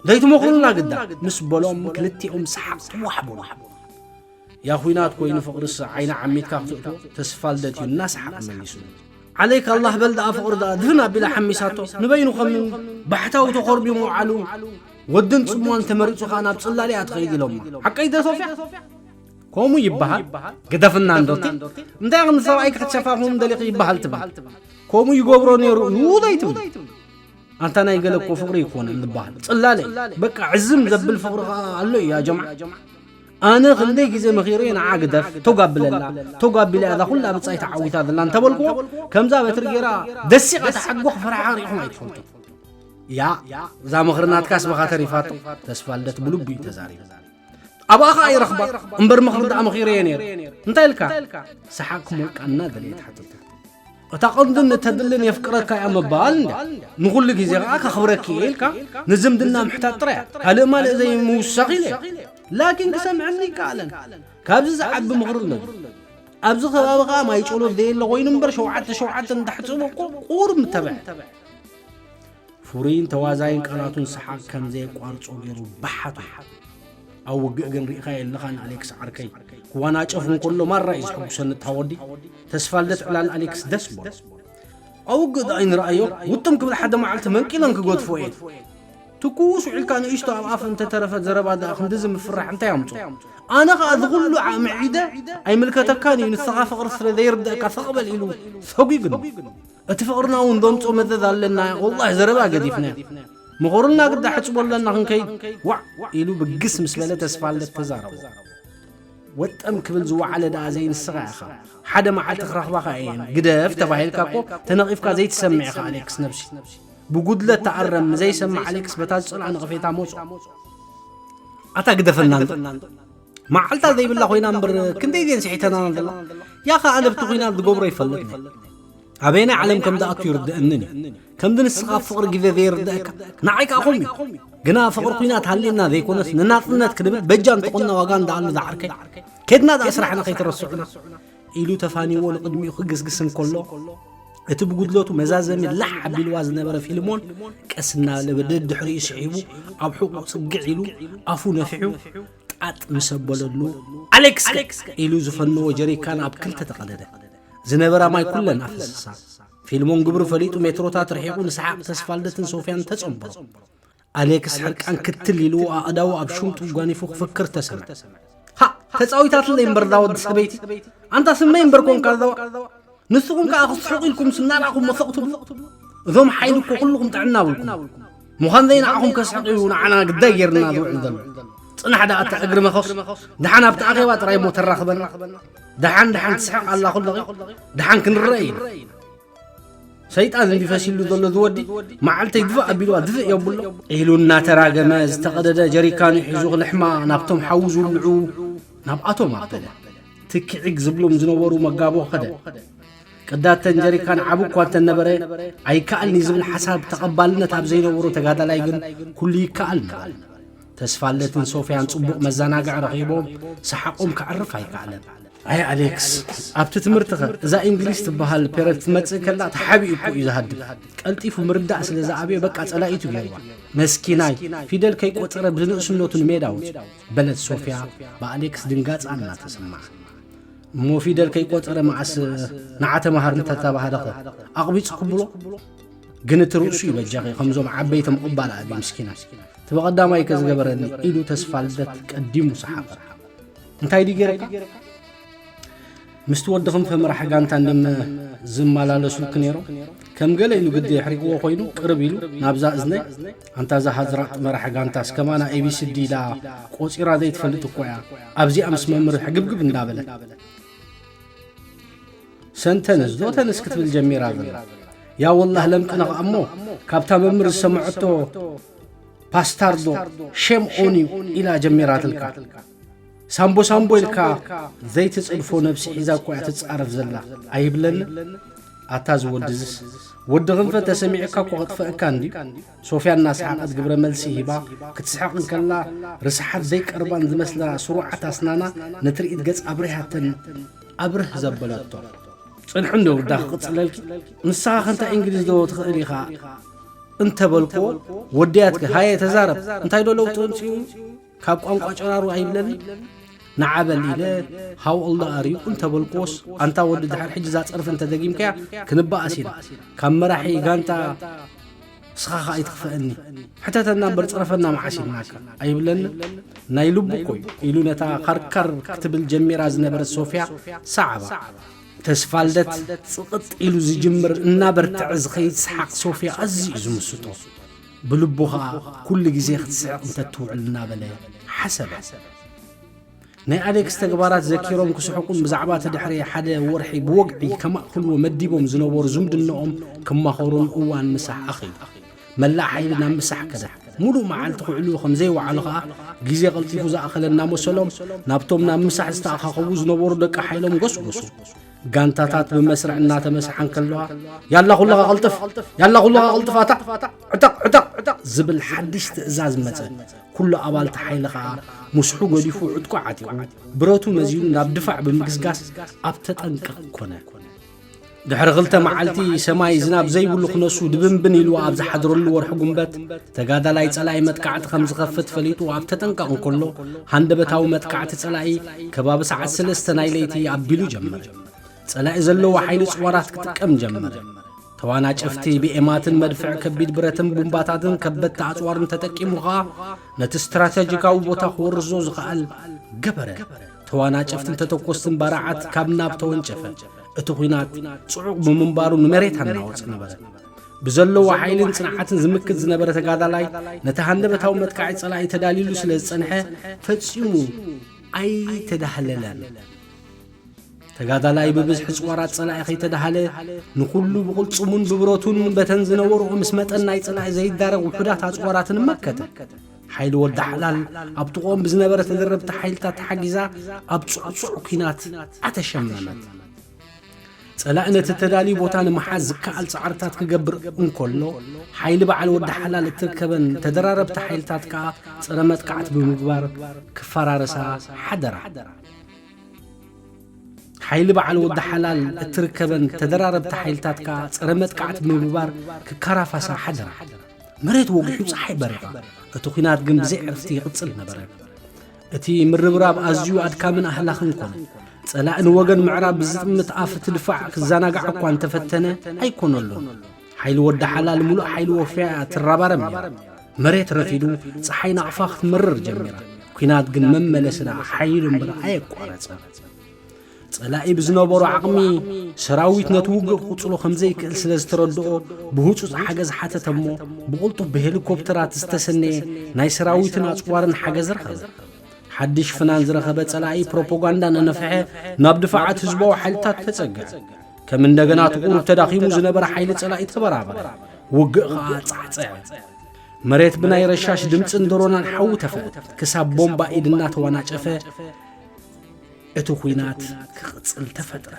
ዘይትመኽሩልና ግዳ፣ ምስ በሎም ክልቲኦም ሰሓቕ ዋሕ በሉ። ያ ኹናት ኮይኑ ፍቕርስ ዓይኒ ዓሚትካ ክትእትዎ ተስፋ ልደት እዩ እናሰሓቐ መሊሱ። ዓለይካ ኣላህ በል ደኣ ፍቕሪ ደኣ ድፍን ኣቢላ ሓሚሳቶ። ንበይኑ ከም ባሕታዊ ተኾርቢሙ ውዓሉ። ወድን ጽምዋን ተመሪጹ ኸኣ ናብ ጽላል እያ ትኸይድ ኢሎማ። ሓቀይ ዶ ሶፍያ? ከምኡ ይበሃል? ግደፍና እንዶ እቲ። እንታይ ከም ሰብኣይ ክትሸፋፍኖም ደሊኺ ይበሃል ትብል? ከምኡ ይገብሮ ነይሩ እዩ ዘይትብል? ኣንታ ናይ ገለ እኮ ፍቕሪ ኣይኮነን ዝበሃል። ጽላለ እዩ። በቃ ዕዝም ዘብል ፍቕሪ ኸኣ ኣሎ እዩ ያ ጀምዓ። ኣነ ክንደይ ግዜ መኺረዮ ንዓ ግደፍ፣ ተው ጋብለላ፣ ተው ጋቢላ እያ እዛ ኩላ ብጻይ ተዓዊታ ዘላ እንተበልክዎ፣ ከምዛ በትሪ ጌራ ደሲቓ ተሓጎ ክፈራሓሪኹም ኣይትፈልጡ። ያ፣ እዛ ምኽሪ ናትካስ ብኻ ተሪፋቶ፣ ተስፋ ልደት ብልቡ እዩ ተዛሪቡ። ኣብኣ ኸኣ ይረኽባ፣ እምበር ምኽሪ ደኣ መኺረዮ ነይረ። እንታይ ኢልካ? ሰሓቕ ክሞልቃ እናደለየ ተሓተተ። እታ ቀንድን እተድልን የፍቅረካ እያ ምባል እንድያ። ንኹሉ ግዜ ኸኣ ከኽብረኪ እየ ኢልካ ንዝምድና ምሕታት ጥራይ እያ። ካልእ ማልእ ዘይምውሳኽ ኢለ እየ። ላኪን ክሰምዐኒ ኣይከኣለን። ካብዚ ዝዓቢ ምኽሪ ኣሎ ድዩ? ኣብዚ ከባቢ ኸኣ ማይ ጨሎት ዘየለ ኾይኑ እምበር ሸውዓተ ሸውዓተ እንተሕጽቦ እኮ ቁሩብ ምተብዐ። ፍሩይን ተዋዛይን ቃላቱን ሰሓቕ ከም ዘየቋርጾ ገይሩ ባሓቱ። ኣብ ውግእ ግን ርኢኻዮ ኣለኻ ንኣሌክስ ዓርከይ። ክዋናጨፍ እንከሎ ማራ እዩ ዘሐጉሰኒ እታ ወዲ። ተስፋልደት ዕላል ኣሌክስ ደስ በሎ። ኣብ ውግእ ደኣ ኣይንረኣዮ፣ ውጥም ክብል ሓደ መዓልቲ መንቂለን ክገድፎ እየን። ትኩስ ውዒልካ ንእሽቶ ኣብ ኣፍ እንተተረፈት ዘረባ ደኣ ክንድዚ ምፍራሕ እንታይ ኣምጾ? ኣነ ኸኣ እዚ ኹሉ ዓቕሚ ዒደ ኣይምልከተካን እዩ፣ ንስኻ ፍቕሪ ስለ ዘይርደኣካ ስቕ በል ኢሉ ሰጒግኒ። እቲ ፍቕርና እውን ዘምጾ መዘዝ ኣለና፣ ወላሂ ዘረባ ገዲፍና። መኾርና ግዳ ሕጽቦ ኣለና ክንከይድ። ዋዕ ኢሉ ብግስ ምስ በለ ተስፋልደት ተዛረቦ። ወጠም ክብል ዝወዓለ ደኣ ዘይንስኻ ኢኻ። ሓደ መዓልቲ ክረኽባኻ እየን። ግደፍ ተባሂልካ እኮ ተነቒፍካ ዘይትሰምዕ ኢኻ ኣሌክስ ነብሲ። ብጉድለት ተኣረም ንዘይሰምዕ ኣሌክስ በታ ዝጸልኣ ነቐፌታ መጾ። ኣታ ግደፈና እንዶ። መዓልታ ዘይብላ ኮይና እምበር ክንደይ ድየን ስሒተናና ዘላ። ያኻ ኣነ ብቲ ኲናት ዝገብሮ ይፈልጥ ነይ። ኣበየናይ ዓለም ከም ዝኣቱ ይርድአንን እዩ። ከምዚ ንስኻ ኣብ ፍቕሪ ግዜ ዘይርድአካ ንዓይ ከኣ ከምኡ እዩ። ግና ፍቕሪ ኲናት ሃልየና ዘይኮነስ ንናጽነት ክንብል በጃ እንተኾንና ዋጋ እንዳኣሉ ዝዓርከይ። ኬድና ደኣ ስራሕና ከይትረስዑና ኢሉ ተፋኒዎ ንቕድሚኡ ክግስግስ እንከሎ እቲ ብጉድለቱ መዛዘሚ ላሕ ኣቢልዋ ዝነበረ ፊልሞን ቀስ እናበለ ብደድሕሪኡ ስሒቡ ኣብ ሕቑኡ ጽግዕ ኢሉ ኣፉ ነፊሑ ጣጥ ምስ ኣበለሉ ኣሌክስ ኢሉ ዝፈነዎ ጀሪካን ኣብ ክልተ ተቐደደ። ዝነበራ ማይ ኩለን ኣፈሰሳ። ፊልሞን ግብሩ ፈሊጡ ሜትሮታት ርሒቑ ንሰሓቕ ተስፋልደትን ሶፍያን ተጸንበሮ። ኣሌክስ ሕርቃን ክትል ኢሉ ኣእዳዉ ኣብ ሽምጡ ጓኒፉ ክፍክር ተሰምዐ። ሃ! ተጻዊታትለይ እምበር እዛ ወዲ ሰበይቲ። ኣንታ ስመይ እምበር ኮንካ እዛ ዋ-፣ ንስኹም ከኣ ክስሕቑ ኢልኩም ስናላኹም መሰቕ ትብሉ። እዞም ሓይሊ እኮ ኩልኹም ጥዕና ኣብልኩም። ምዃን ዘይንዓኹም ከስሕቕ እዩ ንዓና ግዳይ ጌርና ዝውዕል ዘሎ። ጽናሕ ደኣ ኣታ እግሪ መኸስ። ደሓን ኣብቲ ኣኼባ ጥራይ እሞ ተራኽበና። ደሓን ደሓን ትስሕቕ ኣላ ኩለኺ። ደሓን ክንረአ ኢና። ሰይጣን እንዲ ፈሲሉ ዘሎ ዝወዲ መዓልተይ ድፍእ ኣቢልዋ ድፍእ የብሎ ኢሉ እናተራገመ ዝተቐደደ ጀሪካኑ ሒዙ ክልሕማ ናብቶም ሓዊ ዝውልዑ ናብኣቶም ኣበለ። ትኪዒግ ዝብሎም ዝነበሩ መጋቦ ኸደ። ቅዳተን ጀሪካን ዓቢ እኳ እንተነበረ ኣይከኣልኒ ዝብል ሓሳብ ተቐባልነት ኣብ ዘይነበሮ ተጋዳላይ ግን ኩሉ ይከኣል ምበለ። ተስፋለትን ሶፍያን ጽቡቕ መዘናግዒ ረኺቦም ሰሓቖም ከዕርፍ ኣይከኣለን። ኣይ ኣሌክስ፣ ኣብቲ ትምህርትኸ እዛ እንግሊዝ ትበሃል ፔረድ ትመጽእ ከላ ተሓቢኡ እኮ እዩ ዝሃድም። ቀልጢፉ ምርዳእ ስለ ዝኣብዮ በቃ ጸላኢቱ ገይርዋ። መስኪናይ፣ ፊደል ከይቆጸረ ብንእስነቱ ንሜዳ ወጺኡ። በለት ሶፍያ ብኣሌክስ ድንጋጻ እናተሰምዓ። እሞ ፊደል ከይቆጸረ መዓስ ንዓ ተማሃር እንተተባህለኸ ኣቕቢጽ ክብሎ? ግን እቲ ርእሱ ይበጃኺ፣ ከምዞም ዓበይቲ ምቕባል ኣብዩ ምስኪናይ። እቲ ብቐዳማይ ከ ዝገበረኒ ኢሉ ተስፋልደት ቀዲሙ ሰሓቐ። እንታይ ድዩ ገይረካ? ምስቲ ወዲ ክንፈ መራሕ ጋንታ እንደም ዝመላለሱልክ ነይሮም። ከም ገለ ኢሉ ግዲ የሕሪቕዎ ኮይኑ ቅርብ ኢሉ ናብዛ እዝነይ፣ ኣንታ እዛ ሃዝራጥ መራሕ ጋንታስ ከማና ኤ ቢ ሲ ዲ ኢላ ቆጺራ ዘይትፈልጥ እኮ እያ። ኣብዚኣ ምስ መምህር ሕግብግብ እንዳበለ ሰንተንስ ዶ ተንስ ክትብል ጀሚራ ዘላ። ያ ወላህ ለምቅነ ኸኣ እሞ ካብታ መምህር ዝሰምዐቶ ፓስታርዶ ሼም ኦን ዩ ኢላ ጀሚራትልካ። ሳምቦ ሳምቦ ኢልካ ዘይትጽድፎ ነብሲ ሒዛ እኮ እያ ትጻረፍ ዘላ ኣይብለኒ። ኣታ ዝወድዝስ ወዲ ክንፈ ተሰሚዑካ እኮ ክጥፈእካ እንድዩ። ሶፍያ እናሰሓቐት ግብረ መልሲ ሂባ ክትስሕቕ እንከላ ርስሓት ዘይቀርባን ዝመስላ ስሩዓት ኣስናና ንትርኢት ገጽ ኣብሪሃተን ኣብርህ ዘበለቶ። ጽንሒ እንዶ ውዳ ክቕጽለልኪ። ንስኻ ከንታ እንግሊዝ ዶ ትኽእል ኢኻ እንተበልክዎ ወድያትኪ ሃየ ተዛረብ እንታይ ዶ ለውጢ ኣምጺኡ? ካብ ቋንቋ ጨራሩ ኣይብለኒ። ንዓ በል ኢለ ሃው ኣላ ኣር ዩ እንተበልክዎስ ኣንታ ወዲ ድሕሪ ሕጂ እዛ ጸርፊ እንተደጊምካያ ክንበኣስ ኢና። ካብ መራሒ ጋንታ ንስኻ ኸኣ ኣይትኽፈእኒ። ሕተተና እምበር ጽረፈና መዓስ ኢልናካ ኣይብለኒ። ናይ ልቡ እኮ እዩ ኢሉ ነታ ካርካር ክትብል ጀሚራ ዝነበረት ሶፍያ ሰዓባ። ተስፋልደት ጽቕጥ ኢሉ ዝጅምር እናበርትዐ ዝኸይድ ሰሓቕ ሶፍያ ኣዝዩ እዩ ዝምስጦ። ብልቡ ኸኣ ኩሉ ግዜ ክትስሕቕ እንተትውዕል እናበለ ሓሰበ። ናይ ኣሌክስ ተግባራት ዘኪሮም ክስሕቁን ብዛዕባ እቲ ድሕሪ ሓደ ወርሒ ብወግዒ ከማእክልዎ መዲቦም ዝነበሩ ዝምድናኦም ክማኸሩን እዋን ምሳሕ ኣኺሉ። መላእ ሓይሊ ናብ ምሳሕ ከደ። ሙሉእ መዓልቲ ክዕልዎ ከም ዘይወዓሉ ኸኣ ግዜ ቀልጢፉ ዝኣኸለ እናመሰሎም ናብቶም ናብ ምሳሕ ዝተኣኻኸቡ ዝነበሩ ደቂ ሓይሎም ጎስጎሱ። ጋንታታት ብመስርዕ እናተመሳሓ እንከለዋ፣ ያላ ኩልኻ ቅልጥፍ! ያላ ኩልኻ ቅልጥፍ! ኣታ ዕጠቕ! ዕጠቕ! ዕጠቕ! ዝብል ሓድሽ ትእዛዝ መጸ። ኩሉ ኣባልቲ ሓይሊ ኸኣ ምስሑ ገዲፉ ዕጥቁ ዓጢቑ፣ ብረቱ መዚኑ ናብ ድፋዕ ብምግስጋስ ኣብ ተጠንቀቕ ኮነ። ድሕሪ ክልተ መዓልቲ ሰማይ ዝናብ ዘይብሉ ክነሱ ድብንብን ኢሉ ኣብ ዝሓድረሉ ወርሒ ጉንበት፣ ተጋዳላይ ጸላኢ መጥቃዕቲ ከም ዝኸፍት ፈሊጡ ኣብ ተጠንቀቕ እንከሎ፣ ሃንደበታዊ መጥቃዕቲ ጸላኢ ከባቢ ሰዓት ሰለስተ ናይ ለይቲ ኣቢሉ ጀመረ። ጸላኢ ዘለዎ ሓይሊ ጽዋራት ክጥቀም ጀመረ። ተዋናጨፍቲ ብኤማትን መድፍዕ ከቢድ ብረትን ቡምባታትን ከበድቲ ኣጽዋርን ተጠቂሙ ኸኣ ነቲ ስትራተጂካዊ ቦታ ክወርዞ ዝኸኣል ገበረ። ተዋናጨፍትን ተተኮስትን ባራዓት ካብ ናብ ተወንጨፈ። እቲ ኲናት ጽዑቕ ብምንባሩ ንመሬት ኣናወጸ ነበረ። ብዘለዎ ሓይልን ጽንዓትን ዝምክት ዝነበረ ተጋዳላይ ነቲ ሃንደበታዊ መጥቃዒ ጸላኢ ተዳሊሉ ስለ ዝጸንሐ ፈጺሙ ኣይተዳህለለን። ተጋዳላይ ብብዝሒ ጽዋራት ጸላኢ ከይተዳሃለ ንኹሉ ብቕልጽሙን ብብረቱን በተን ዝነበርኦ ምስ መጠን ናይ ጸላኢ ዘይዳረግ ውሑዳት ኣጽዋራትን መከተ። ሓይሊ ወዲ ሓላል ኣብ ጥቕኦም ብዝነበረ ተደረብቲ ሓይልታት ተሓጊዛ ኣብ ጽዕጹዕ ኲናት ኣተሸመመት። ጸላኢ ነቲ ተዳልዩ ቦታ ንምሓዝ ዝከኣል ጻዕርታት ክገብር እንከሎ፣ ሓይሊ በዓል ወዲ ሓላል እትርከበን ተደራረብቲ ሓይልታት ከኣ ጸረ መጥቃዕቲ ብምግባር ክፈራረሳ ሓደራ። ሓይሊ በዓል ወዲ ሓላል እትርከበን ተደራረብቲ ሓይልታት ከኣ ጸረ መጥቃዕቲ ብምግባር ክከራፋሳ ሓደራ። መሬት ወጊሑ ጸሓይ በሪቓ። እቲ ኲናት ግን ብዘይ ዕርፍቲ ይቕጽል ነበረ። እቲ ምርብራብ ኣዝዩ ኣድካምን ኣህላኽን ኮነ። ጸላኢ ንወገን ምዕራብ ብዝጥምት ኣፍ እቲ ድፋዕ ክዘናጋዕ እኳ እንተፈተነ ኣይኮነሉን። ሓይሊ ወዲ ሓላል ምሉእ ሓይሊ ወፍያ እያ ትረባረብ ነይራ። መሬት ረፊዱ፣ ጸሓይ ናቕፋ ክትመርር ጀሚራ። ኲናት ግን መመለሲ ደኣ ሓይሉ እምበር ኣየቋረጸን። ጸላኢ ብዝነበሮ ዓቕሚ ሰራዊት ነቲ ውግእ ክቕጽሎ ከም ዘይክእል ስለ ዝተረድኦ፣ ብህጹጽ ሓገዝ ሓተተ እሞ፣ ብቕልጡፍ ብሄሊኮፕተራት ዝተሰነየ ናይ ሰራዊትን ኣጽዋርን ሓገዝ ረኸበ። ሓድሽ ፍናን ዝረኸበ ጸላኢ ፕሮፓጋንዳ ነነፍሐ ናብ ድፋዓት ህዝባዊ ሓይልታት ተጸግዐ። ከም እንደገና እቲ ቁሩብ ተዳኺሙ ዝነበረ ሓይሊ ጸላኢ ተበራበረ። ውግእ ኸኣ ጻዕጸዐ። መሬት ብናይ ረሻሽ ድምጽን ድሮናን ሓዊ ተፍአ። ክሳብ ቦምባ ኢድ እናተዋናጨፈ እቲ ኲናት ክቕጽል ተፈጥረ።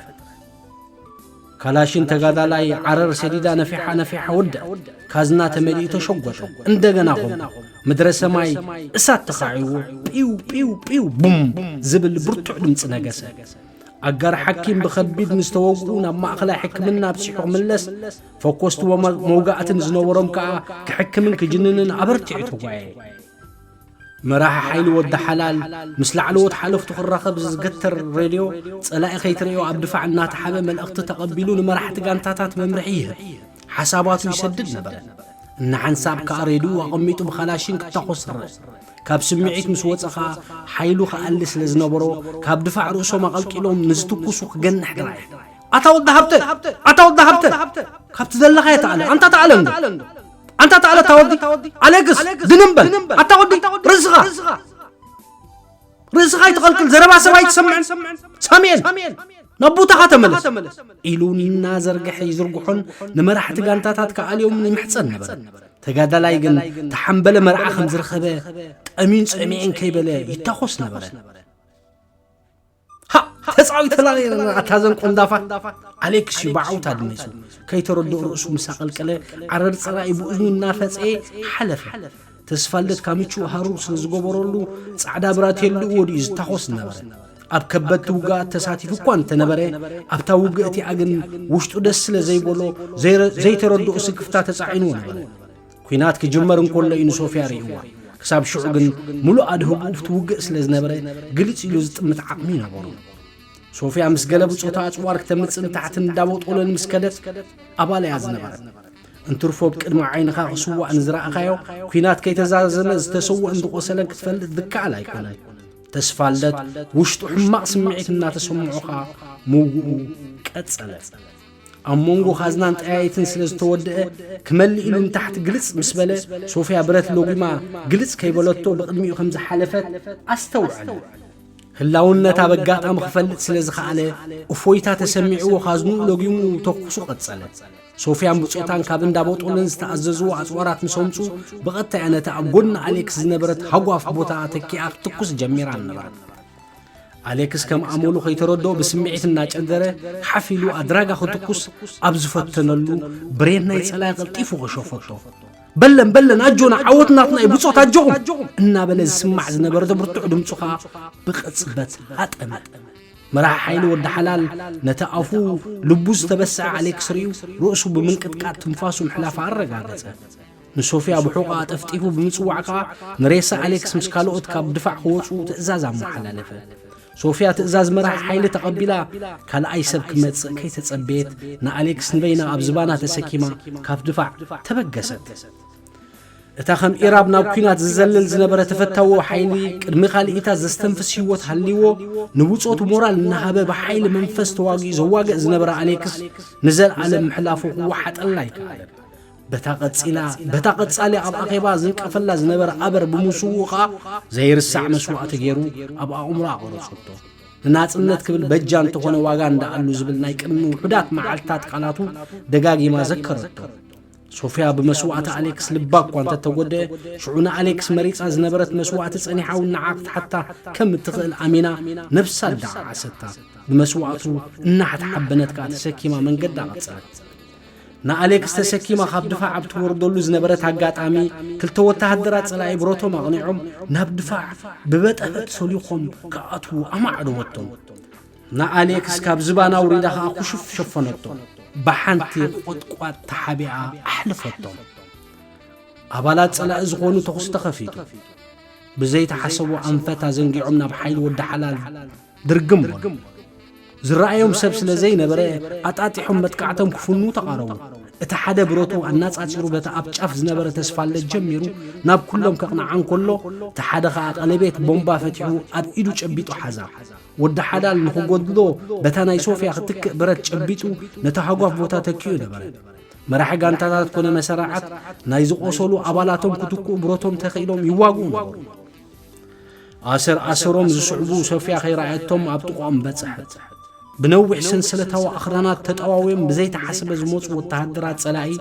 ካላሽን ተጋዳላይ ዓረር ሰዲዳ ነፊሓ ነፊሓ ወድአ። ካዝና ተመሊኡ ተሸጎጠ። እንደገና ኾም ምድረ ሰማይ እሳት ተኻዒዎ ጲው ጲው ጲው ቡም ዝብል ብርቱዕ ድምጺ ነገሰ። ኣጋር ሓኪም ብኸቢድ ንዝተወግኡ ናብ ማእኸላይ ሕክምና ኣብጺሑ ክምለስ፣ ፈኮስቲ ወመ-፣ መውጋእትን ዝነበሮም ከኣ ክሕክምን ክጅንንን ኣበርቲዑ ተጓየ። መራሒ ሓይሊ ወዲ ሓላል ምስ ላዕለዎት ሓለፍቱ ክራኸብ ዝዝገተር ሬድዮ፣ ጸላኢ ከይትርእዮ ኣብ ድፋዕ እናተሓበ መልእኽቲ ተቐቢሉ ንመራሕቲ ጋንታታት መምርሒ ይህብ፣ ሓሳባቱ ይሰድድ ነበረ። እናሓንሳብ ከኣ ሬድዮ ኣቐሚጡ ብኻላሽን ክታኾስ ረአ። ካብ ስምዒት ምስ ወጸ ኸኣ ሓይሉ ክኣሊ ስለ ዝነበሮ፣ ካብ ድፋዕ ርእሶም ኣቐልቂሎም ንዝትኩሱ ክገንሕ ጥራይ። ኣታ ወዲ ሃብተ! ኣታ ወዲ ሃብተ! ካብቲ ዘለኻዮ ተኣለ። ኣንታ ተኣለ እንዶ! ኣንታ ተኣለ ኣታ ወዲ! ኣሌክስ! ድንምበል! ኣታ ወዲ! ርእስኻ! ርእስኻ ኣይትቐልቅል፣ ዘረባ ሰብ ኣይትሰምዕን። ሳሙኤል፣ ናብ ቦታኻ ተመለስ ኢሉ እናዘርግሐ ይዝርግሖን ንመራሕቲ ጋንታታት ክኣልዮምን ይምሕጸን ነበረ። ተጋዳላይ ግን ተሓምበለ መርዓ ከም ዝረኸበ ጠሚዩን ጸሚኤን ከይበለ ይታኾስ ነበረ። ሃ! ተጻዊተላ ነይረና ኣታ ዘን ቆንዳፋ። ኣሌክስ እዩ ብዓውታ ድሚሱ። ከይተረድኦ ርእሱ ምስ ኣቐልቀለ ዓረር ጸላኢ ብእዝኑ እናፈጸየ ሓለፈ። ተስፋልደት ካምችኡ ሃሩር ስለ ዝገበረሉ ጻዕዳ ብራቴልኡ ወዲኡ ዝታኾስ ነበረ። ኣብ ከበድቲ ውግኣት ተሳቲፉ እኳ እንተነበረ፣ ኣብታ ውግእ እቲኣ ግን ውሽጡ ደስ ስለ ዘይበሎ ዘይረ-፣ ዘይተረድኦ ስክፍታ ተጻዒንዎ ነበረ። ኲናት ክጅመር እንከሎ እዩ ንሶፍያ ርእይዋ። ክሳብ ሽዑ ግን ምሉእ ኣድህቦኡ ኣብቲ ውግእ ስለ ዝነበረ ግልጽ ኢሉ ዝጥምት ዓቕሚ ነበሮ። ሶፍያ ምስ ገለ ብጾታ ኣጽዋር ክተምጽእን ታሕትን እንዳቦጦለን ምስ ከደት ኣባል እያ ዝነበረት። እንትርፎ ብቅድሚ ዓይንኻ ክስዋእ ንዝረኣኻዮ፣ ኲናት ከይተዛዘመ ዝተሰወአን ዝቖሰለን ክትፈልጥ ዝከኣል ኣይኮነን። ተስፋልደት ውሽጡ ሕማቕ ስምዒት እናተሰምዖ ኸኣ ምውግኡ ቀጸለ። ኣብ መንጎ ኻዝናን ጠያይትን ስለ ዝተወደአ፣ ክመልእ ኢሉ ንታሕቲ ግልጽ ምስ በለ፣ ሶፍያ ብረት ሎጊማ ግልጽ ከይበለቶ ብቕድሚኡ ከም ዝሓለፈት ኣስተውዐለ። ህላውነት ኣብ ኣጋጣሚ ክፈልጥ ስለ ዝኸኣለ፣ እፎይታ ተሰሚዕዎ ኻዝንኡ ሎጊሙ ተኩሱ ቀጸለ። ሶፍያን ብጾታን ካብ እንዳ ቦጦለን ዝተኣዘዝዎ ኣጽዋራት ምስ ኣምጹ፣ ብቐጥታ እያ ነታ ኣብ ጎኒ ኣሌክስ ዝነበረት ሃጓፍ ቦታ ተኪኣ ክትትኩስ ጀሚራ ነበረት። ኣሌክስ ከም ኣመሉ ከይተረድኦ ብስምዒት እናጨንገረ ሓፍ ኢሉ ኣድራጋ ክትኩስ ኣብ ዝፈተነሉ፣ ብሬን ናይ ጸላኢ ቀልጢፉ ከሸፈቶ። በለን በለን ኣጆና ዓወት ናትና እዩ ብጾት ኣጆኹም እናበለ ዝስማዕ ዝነበረ ብርቱዕ ድምጹ ኸኣ ብቕጽበት ሃጠመ። መራሒ ሓይሊ ወዲ ሓላል ነቲ ኣፉ ልቡ ዝተበስዐ ኣሌክስ ርእዩ፣ ርእሱ ብምንቅጥቃጥ ትንፋሱ ምሕላፋ ኣረጋገጸ። ንሶፊያ ብሑቓ ጠፍጢፉ ብምጽዋዕ ከኣ ንሬሳ ኣሌክስ ምስ ካልኦት ካብ ድፋዕ ክወጹ ትእዛዝ ኣመሓላለፈ። ሶፊያ ትእዛዝ መራሒ ሓይሊ ተቐቢላ፣ ካልኣይ ሰብ ክመጽእ ከይተጸበየት፣ ንኣሌክስ ንበይና ኣብ ዝባና ተሰኪማ ካብ ድፋዕ ተበገሰት። እታ ከም ኢራብ ናብ ኲናት ዝዘልል ዝነበረ ተፈታዎ ሓይሊ፣ ቅድሚ ካልኢታት ዘስተንፍስ ህይወት ሃልይዎ፣ ንብጾቱ ሞራል እናሃበ ብሓይሊ መንፈስ ተዋጊኡ ዘዋግእ ዝነበረ ኣሌክስ ንዘለኣለም ምሕላፉ ክወሓጠላ ኣይከኣለን። በታ ቀጺላ በታ ቀጻሊ ኣብ ኣኼባ ዝንቀፈላ ዝነበረ ኣበር ብምስውኡ ኸኣ ዘይርሳዕ መስዋእቲ ገይሩ ኣብ ኣእምሮኣ ቀረጸቶ። ንናጽነት ክብል በጃ እንተኾነ ዋጋ እንዳኣሉ ዝብል ናይ ቅድሚ ውሑዳት መዓልታት ቃላቱ ደጋጊማ ዘከረቶ። ሶፊያ ብመስዋእቲ ኣሌክስ ልባ እኳ እንተተጎድአ፣ ሽዑ ንኣሌክስ መሪጻ ዝነበረት መስዋእቲ ጸኒሓ እውን ንዓ ክትሓታ ከም እትኽእል ኣሚና ነብሳ ኣደዓዓሰታ። ብመስዋእቱ እናሓተሓበነት ከኣ ተሰኪማ መንገዳ ቀጸለት። ንኣሌክስ ተሰኪማ ካብ ድፋዕ ኣብ ትወርደሉ ዝነበረት ኣጋጣሚ፣ ክልተ ወተሃደራት ጸላኢ ብረቶም ኣቕኒዖም ናብ ድፋዕ ብበጠፈት ሰሊኾም ክኣትዉ ኣማዕደወቶም። ንኣሌክስ ካብ ዝባና ኣውሪዳ ኸኣ ኩሹፍ ሸፈነቶ። ብሓንቲ ቁጥቋጥ ተሓቢኣ ኣሕለፈቶም። ኣባላት ጸላኢ ዝኾኑ ተኹሲ ተኸፊቱ። ብዘይተሓሰቦ ኣንፈት ኣዘንጊዖም ናብ ሓይሊ ወዲ ሓላል ድርግም በሉ። ዝረኣዮም ሰብ ስለ ዘይነበረ፣ ኣጣጢሖም መጥቃዕቶም ክፍኑ ተቓረቡ። እቲ ሓደ ብረቱ ኣናጻጺሩ በቲ ኣብ ጫፍ ዝነበረ ተስፋልደት ጀሚሩ ናብ ኩሎም ከቕንዓ እንከሎ፣ እቲ ሓደ ኸኣ ቀለቤት ቦምባ ፈቲሑ ኣብ ኢዱ ጨቢጡ ሓዛ። ወዲ ሓላል ንኽጎድሎ በታ ናይ ሶፍያ ክትክእ ብረት ጨቢጡ ነቲ ሃጓፍ ቦታ ተኪኡ ነበረ። መራሒ ጋንታታት ኮነ መሰራዓት ናይ ዝቖሰሉ ኣባላቶም ክትክኡ ብረቶም ተኽኢሎም ይዋግኡ ነበሩ። ኣሰር ኣሰሮም ዝስዕቡ ሶፍያ ከይረኣየቶም ኣብ ጥቓኦም በጽሐት። ብነዊሕ ሰንሰለታዊ ኣኽራናት ተጠዋውዮም ብዘይተሓሰበ ዝመጹ ወተሃደራት ጸላኢ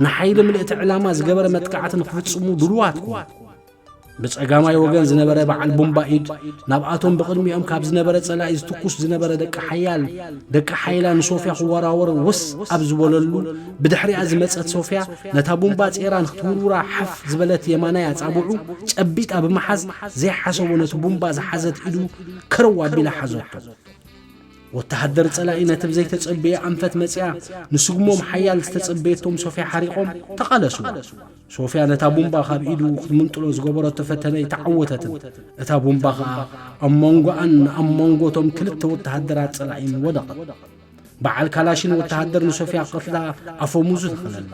ንሓይሊ ምልእቲ ዕላማ ዝገበረ መጥቃዕቲ ንኽፍጽሙ ድሉዋት ኮኑ። ብጸጋማይ ወገን ዝነበረ በዓል ቡምባ ኢድ ናብኣቶም ብቕድሚኦም ካብ ዝነበረ ጸላኢ ዝትኩስ ዝነበረ ደቂ ሓያል ደቂ ሓይላ ንሶፍያ ክወራወር ወስ ኣብ ዝበለሉ ብድሕሪኣ ዝመጸት ሶፍያ ነታ ቡምባ ጼራ ንክትውርውራ ሓፍ ዝበለት የማናይ ኣጻብዑ ጨቢጣ ብምሓዝ ዘይሓሰቦ ነቲ ቡምባ ዝሓዘት ኢዱ ከረው ኣቢላ ሓዘቶ። ወተሃደር ጸላኢ ነቲ ብዘይተጸበየ ኣንፈት መጺኣ ንስጉሞም ሓያል ዝተጸበየቶም ሶፍያ ሓሪቖም ተቓለሱ። ሶፍያ ነታ ቡምባ ካብ ኢዱ ክትምንጥሎ ዝገበረቶ ፈተነ ኣይተዓወተትን። እታ ቡምባ ኸኣ ኣብ መንጎኣን ኣብ መንጎ እቶም ክልተ ወተሃደራት ጸላኢን ወደቐት። በዓል ካላሽን ወተሃደር ንሶፍያ ክቐትላ ኣፈሙዙ ተኸለላ።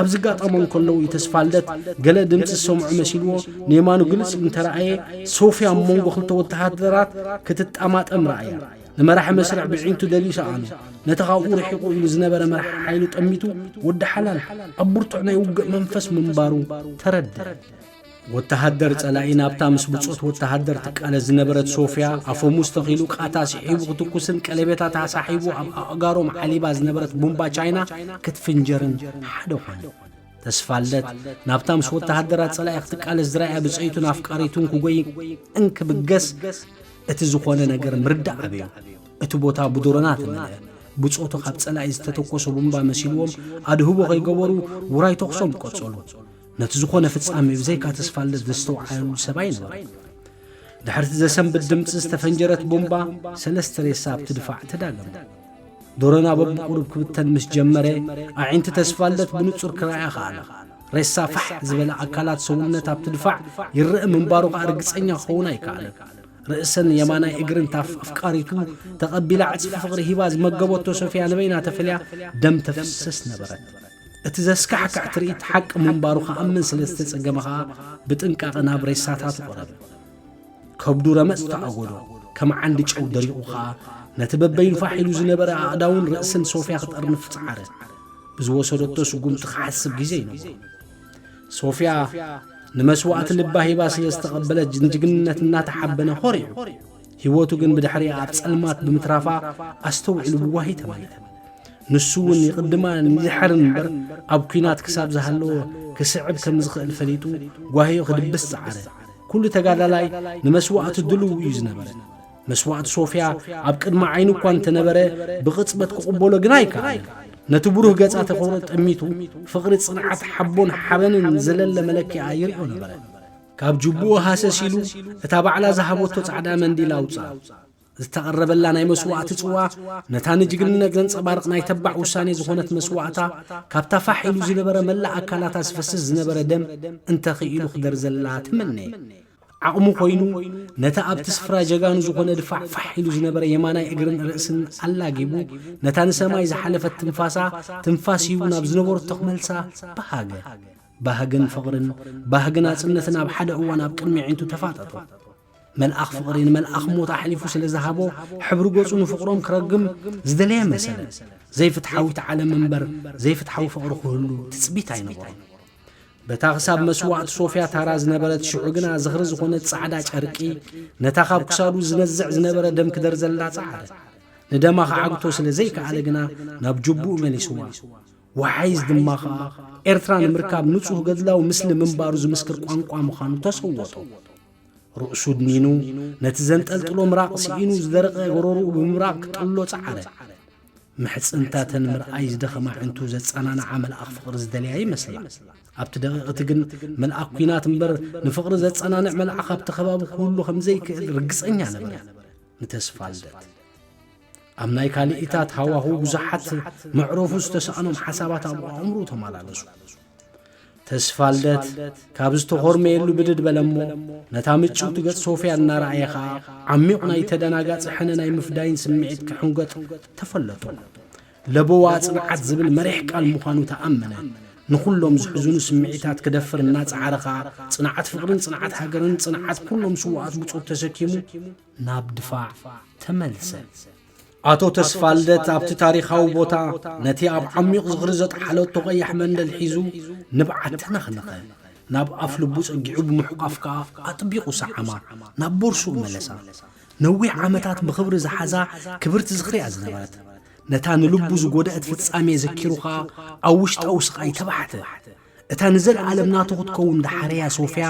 ኣብ ዝጋጠሞ እንከለዉ እዩ ተስፋልደት ገለ ድምጺ ዝሰምዑ መሲልዎ ንየማኑ ግልጽ እንተረኣየ ሶፍያ ኣብ መንጎ ክልተ ወተሃደራት ክትጣማጠም ረኣያ። ንመራሒ መስርዕ ብዒንቱ ደልዩ ሰኣኑ። ነቲ ካብኡ ርሒቑ ኢሉ ዝነበረ መራሒ ሓይሉ ጠሚቱ ወዲ ሓላል ኣብ ብርቱዕ ናይ ውግእ መንፈስ ምንባሩ ተረድአ። ወተሃደር ጸላኢ ናብታ ምስ ብጾት ወተሃደር ትቃለስ ዝነበረት ሶፍያ ኣፈሙዝ ተኺሉ ቃታ ስሒቡ ክትኩስን ቀለቤታታ ሳሒቡ ኣብ ኣእጋሮም ሓሊባ ዝነበረት ቡምባ ቻይና ክትፍንጀርን ሓደ ኾነ። ተስፋልደት ናብታ ምስ ወተሃደራት ጸላኢ ክትቃለስ ዝረኣያ ብጸይቱን ኣፍቃሪቱን ክጎይ እንክብገስ እቲ ዝኾነ ነገር ምርዳእ ኣበዮ። እቲ ቦታ ብዶሮና ተመልአ። ብጾቱ ካብ ጸላኢ ዝተተኮሰ ቡምባ መሲልዎም ኣድህቦ ከይገበሩ ውራይ ተኹሶም ቀጸሉ። ነቲ ዝኾነ ፍጻሜ ብዘይካ ተስፋልደት ዘስተውዓሉ ሰብ ኣይነበረን። ድሕርቲ ዘሰንብድ ድምጺ ዝተፈንጀረት ቡምባ ሰለስተ ሬሳ ኣብቲ ድፋዕ ተዳገመ። ዶሮና በብቁሩብ ክብተን ምስ ጀመረ ኣዒንቲ ተስፋልደት ብንጹር ክረኣያ ከኣለ። ሬሳ ፋሕ ዝበለ ኣካላት ሰውነት ኣብቲ ድፋዕ ይረአ ምንባሩ ከኣ ርግጸኛ ክኸውን ኣይከኣለን። ርእሰን የማናይ እግርን ታፍ ኣፍቃሪቱ ተቐቢላ ዕጽፊ ፍቕሪ ሂባ ዝመገበቶ ሶፍያ ንበይና ተፈልያ ደም ተፍስስ ነበረት። እቲ ዘስካሕክሕ ትርኢት ሓቂ ምንባሩ ክኣምን ስለ ዝተጸገመ ከኣ ብጥንቃቐ ናብ ሬሳታቱ ቀረበ። ከብዱ ረመጽ ተኣጎዶ፣ ከም ዓንዲ ጨው ደሪቑ ኸኣ ነቲ በበይኑ ፋሕ ኢሉ ዝነበረ ኣእዳውን ርእስን ሶፍያ ክጠርንፍ ጸዓረ። ብዝወሰደቶ ስጉምቲ ክሓስብ ግዜ ይነበሮ። ሶፍያ ንመስዋእቲ ልባ ሂባ ስለ ዝተቐበለት ንጅግንነት እናተሓበነ ኾሪዑ። ህይወቱ ግን ብድሕሪኣ ኣብ ጸልማት ብምትራፋ ኣስተውዒሉ ብጓሂ ተመልአ። ንሱ እውን ይቕድማን ይድሕርን እምበር ኣብ ኲናት ክሳብ ዝሃለወ ክስዕብ ከም ዝኽእል ፈሊጡ ጓሂኡ ክድብስ ጸዓረ። ኩሉ ተጋዳላይ ንመስዋእቲ ድልው እዩ ዝነበረ። መስዋእቲ ሶፍያ ኣብ ቅድሚ ዓይኑ እኳ እንተነበረ ብቕጽበት ክቕበሎ ግና ኣይከኣለን። ነቲ ብሩህ ገጻ ተኾረ ጠሚቱ ፍቕሪ ጽንዓት ሓቦን ሓበንን ዘለለ መለኪኣ ይሪኦ ነበረ። ካብ ጅቡኡ ሃሰስ ኢሉ እታ ባዕላ ዝሃበቶ ጻዕዳ መንዲል ኣውጽኣ። ዝተቐረበላ ናይ መስዋእቲ ጽዋ፣ ነታ ንጅግንነት ዘንጸባርቕ ናይ ተባዕ ውሳኔ ዝኾነት መስዋእታ፣ ካብታ ፋሕ ኢሉ ዝነበረ መላእ ኣካላታ ዝፈስስ ዝነበረ ደም እንተኽኢሉ ክደርዘላ ትምነ። ዓቕሙ ኮይኑ፣ ነቲ ኣብቲ ስፍራ ጀጋኑ ዝኾነ ድፋዕ ፋሕ ኢሉ ዝነበረ የማናይ እግርን ርእስን ኣላጊቡ፣ ነታ ንሰማይ ዝሓለፈት ትንፋሳ ትንፋስ ሂቡ ናብ ዝነበረቶ ክመልሳ በሃገ። ባህግን ፍቕርን፣ ባህግን ናጽነትን ኣብ ሓደ እዋን ኣብ ቅድሚ ኣዒንቱ ተፋጠጡ። መልኣኽ ፍቕሪ ንመልኣኽ ሞት ኣሕሊፉ ስለ ዝሃቦ፣ ሕብሪ ገጹ ንፍቕሮም ክረግም ዝደለየ መሰለ። ዘይፍትሓዊት ዓለም እምበር ዘይፍትሓዊ ፍቕሪ ክህሉ ትጽቢት ኣይነበሮን። በታ ክሳብ መስዋእቲ ሶፍያ ታራ ዝነበረት ሽዑ ግና ዝኽሪ ዝኾነት ጻዕዳ ጨርቂ፣ ነታ ካብ ክሳዱ ዝነዝዕ ዝነበረ ደም ክደርዘላ ጸዓረ። ንደማ ክዓግቶ ስለ ዘይከኣለ ግና ናብ ጅቡኡ መሊስዋ። ወሓይዝ ድማ ኸኣ ኤርትራ ንምርካብ ንጹህ ገድላዊ ምስሊ ምንባሩ ዝምስክር ቋንቋ ምዃኑ ተሰወጦ። ርእሱ ድኒኑ ነቲ ዘንጠልጥሎ ምራቕ ስኢኑ ዝደረቐ ጎረርኡ ብምብራቕ ክጥሎ ጸዓረ። ምሕጽንታተን ምርኣይ ዝደኸማ ኣዕንቱ ዘጸናንዓ መልኣኽ ፍቕሪ ዝደልያ ይመስላ። ኣብቲ ደቂቕ እቲ ግን መልኣኽ ኲናት እምበር ንፍቕሪ ዘጸናንዕ መልኣኽ ኣብቲ ከባቢ ክህሉ ከም ዘይክእል ርግጸኛ ነበረ። ንተስፋ ልደት ኣብ ናይ ካልኢታት ሃዋህው ብዙሓት መዕረፉ ዝተሳእኖም ሓሳባት ኣብ ኣእምሮኡ ተመላለሱ። ተስፋ ልደት ካብ ዝተኾርመየሉ ብድድ በለ እሞ፣ ነታ ምጭውቲ ገጽ ሶፍያ እናረኣየ ኸኣ፣ ዓሚቕ ናይ ተደናጋጺ ሕነ ናይ ምፍዳይን ስምዒት ክሕንገጥ ተፈለጦ። ለበዋ ጽንዓት ዝብል መሪሕ ቃል ምዃኑ ተኣመነ። ንኹሎም ዝሕዝኑ ስምዒታት ክደፍር እናጸዓረ ኸኣ፣ ጽንዓት ፍቕርን ጽንዓት ሃገርን ጽንዓት ኩሎም ስዉኣት ብጾት ተሰኪሙ ናብ ድፋዕ ተመልሰ። ኣቶ ተስፋልደት ኣብቲ ታሪኻዊ ቦታ ነቲ ኣብ ዓሚቕ ዝኽሪ ዘጥሓለቶ ቀያሕ መንደል ሒዙ ንብዓት ተነኽነኸ። ናብ ኣፍ ልቡ ጸጊዑ ብምሕቋፍ ከኣ ኣጥቢቑ ሰዓማ፣ ናብ ቦርሱኡ መለሳ። ነዊሕ ዓመታት ብኽብሪ ዝሓዛ ክብርቲ ዝኽሪ እያ ዝነበረት። ነታ ንልቡ ዝጎድኣት ፍጻሜ ዘኪሩ ከኣ ኣብ ውሽጣዊ ስቓይ ተባሕተ። እታ ንዘለኣለም ናቱ ክትከውን ዝሓረያ ሶፍያ፣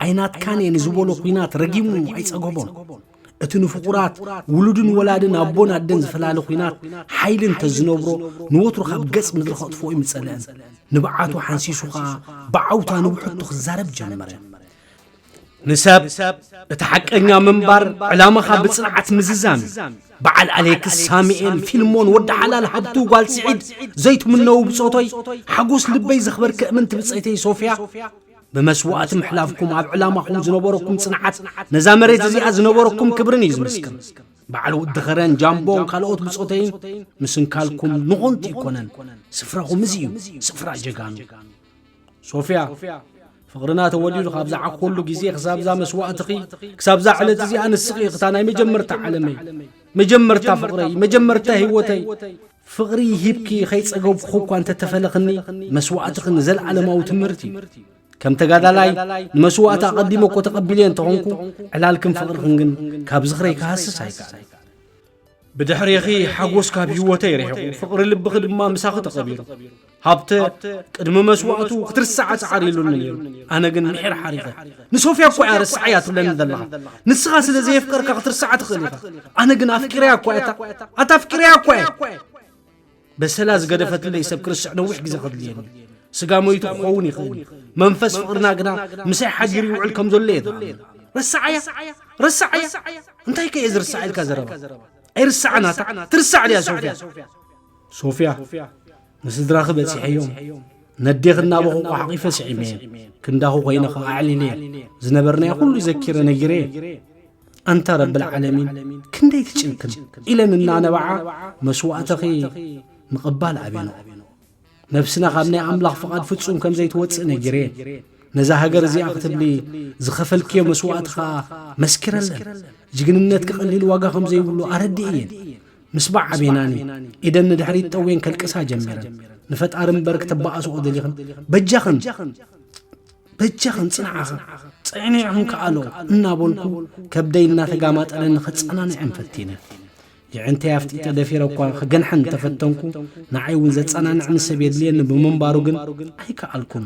ኣይናትካን እየ ንዝበሎ ኲናት ረጊሙ ኣይጸገቦን። እቲ ንፍቑራት ውሉድን ወላድን ኣቦን ኣደን ዝፈላለ ኲናት ሓይሊ እንተዝነብሮ፣ ንወትሩ ካብ ገጽ ምድሪ ከጥፍኦ ኣይምጸልአን። ንብዓቱ ሓንሲሱ ኸኣ ብዓውታ ንብሕቱ ክዛረብ ጀመረ። ንሰብ እቲ ሓቀኛ ምንባር ዕላማኻ ብጽንዓት ምዝዛም እዩ። በዓል ኣሌክስ፣ ሳሙኤል፣ ፊልሞን፣ ወዲ ሓላል፣ ሃብቱ፣ ጓል ስዒድ፣ ዘይትምነዉ ብጾቶይ፣ ሓጎስ ልበይ ዘኽበርኪ እምንቲ ብጸይተይ ሶፍያ፣ ብመስዋእቲ ምሕላፍኩም ኣብ ዕላማኹም ዝነበረኩም ጽንዓት ነዛ መሬት እዚኣ ዝነበረኩም ክብርን እዩ ዝምስክር። በዓል ወዲ ኸረን፣ ጃምቦን ካልኦት ብጾተይን ምስንካልኩም ንኾንቲ ይኮነን፣ ስፍራኹም እዚ እዩ፣ ስፍራ ጀጋኑ። ሶፍያ፣ ፍቕርና ተወሊዱ ካብ ዝዓኮሉ ግዜ ክሳብዛ መስዋእትኺ፣ ክሳብዛ ዕለት እዚኣ ንስኺ ኢኽታ ናይ መጀመርታ ዓለመይ፣ መጀመርታ ፍቕረይ፣ መጀመርታ ህይወተይ። ፍቕሪ ሂብኪ ከይጸገብኩ እኳ እንተተፈለኽኒ፣ መስዋእትኺ ንዘለኣለማዊ ትምህርቲ እዩ። ከም ተጋዳላይ፣ ንመስዋእቲ ኣቐዲመ እኮ ተቐቢለዮ እንተኾንኩ፣ ዕላልክን ፍቕርኽን ግን ካብ ዝኽረይ ክሃስስ ኣይከኣለን። ብድሕሬኺ ሓጎስ ካብ ህይወተይ ርሒቑ፣ ፍቕሪ ልብኺ ድማ ምሳኺ ተቐቢሩ። ሃብተ፣ ቅድሚ መስዋእቱ ክትርሳዕ ጻዕሪ ኢሉኒ ነይሩ። ኣነ ግን ምሒር ሓሪቐ። ንሶፍያ እኮ እያ ረስዓያ ትብለኒ ዘለኻ። ንስኻ ስለ ዘየፍቀርካ ክትርሳዓ ትኽእል ኢኻ። ኣነ ግን ኣፍቂረያ እኮ እያ። ኣታ ኣፍቂረያ እኮ እያ። በሰላ ዝገደፈትለይ ሰብ ክርስዕ ነዊሕ ግዜ ከድልየኒ። ስጋ ሞይቱ ክኸውን ይኽእል እዩ። መንፈስ ፍቕርና ግና ምሳይ ሓዲሩ ይውዕል ከም ዘሎ እየ ዝኣምን። ረሳዓያ? ረሳዓያ? እንታይ ከ እየ ዝርሳዕ ኢልካ ዘረባ? ኣይርሳዕን ኣታ። ትርሳዕ ድያ ሶፍያ? ሶፍያ፣ ንስድራኺ በጺሐዮም። ነዴኺ እናበኹ ሓቒፈ ስዒመ። ክንዳኹ ኮይነ ኸዓ ኣዕሊለ። ዝነበርናዮ ኩሉ ዘኪረ ነጊረ። ኣንታ ረብል ዓለሚን፣ ክንደይ ትጭክን ኢለን እናነበዓ መስዋእተኺ ምቕባል ኣቤንኦ። ነብስና ካብ ናይ ኣምላኽ ፍቓድ ፍጹም ከም ዘይትወጽእ ነጊረ። ነዛ ሃገር እዚኣ ክትብሊ ዝኸፈልክዮ መስዋእቲ ኸኣ መስኪረለን። ጅግንነትኪ ቀሊል ዋጋ ከም ዘይብሉ ኣረዲእየን። ምስባዕ ኣቤናኒ፣ ኢደን ንድሕሪት ጠውየን ከልቅሳ ጀሚረን። ንፈጣሪ እምበር ክተባኣስኦ ደሊኽን? በጃኽን፣ በጃኽን ጽንዓኻ፣ ጽዕኒዕኽን ከኣሎ እናበልኩ ከብደይ እናተጋማጠለኒ ከጸናንዐን ፈቲነ። የዕንተይ ኣፍጢጠ ደፊረ እኳ ክገንሐን እንተፈተንኩ፣ ንዓይ እውን ዘጸናንዐኒ ሰብ የድልየኒ ብምንባሩ ግን ኣይከኣልኩን።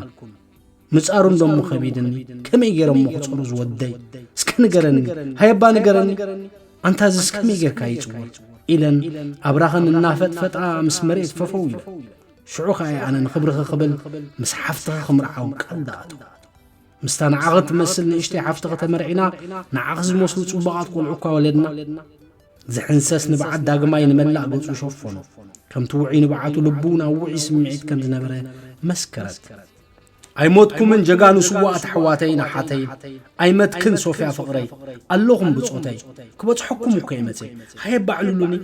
ምጻሩ እንዶ እሞ ከቢድኒ፣ ከመይ ገይረ እሞ ክጸሩ ዝወደይ? እስከ ንገረኒ፣ ሃየባ ንገረኒ፣ ኣንታ እዝስ ከመይ ጌርካ ይጽወር? ኢለን ኣብራኸን እናፈጥፈጣ ምስ መሬት ፈፈው ኢለን። ሽዑ ኸኣ እየ ኣነ ንኽብርኺ ክብል ምስ ሓፍትኺ ክምርዓው ቃል ዝኣተው። ምስታ ንዓኺ ትመስል ንእሽተይ ሓፍትኺ ተመርዒና፣ ንዓኺ ዝመስሉ ጽቡቓት ቆልዑ እኳ ወለድና። ዝሕንሰስ ንብዓት ዳግማይ ንመላእ ገጹ ሸፈኖ። ከምቲ ውዑይ ንብዓቱ ልቡ ናብ ውዑይ ስምዒት ከም ዝነበረ መስከረት። ኣይሞትኩምን ጀጋኑ ስዋኣት ኣሕዋተይን ኣሓተይን። ኣይመትክን ሶፍያ ፍቕረይ። ኣለኹም ብጾተይ። ክበጽሐኩም እኮ እየ መጽየ። ሃየ ባዕሉሉኒ።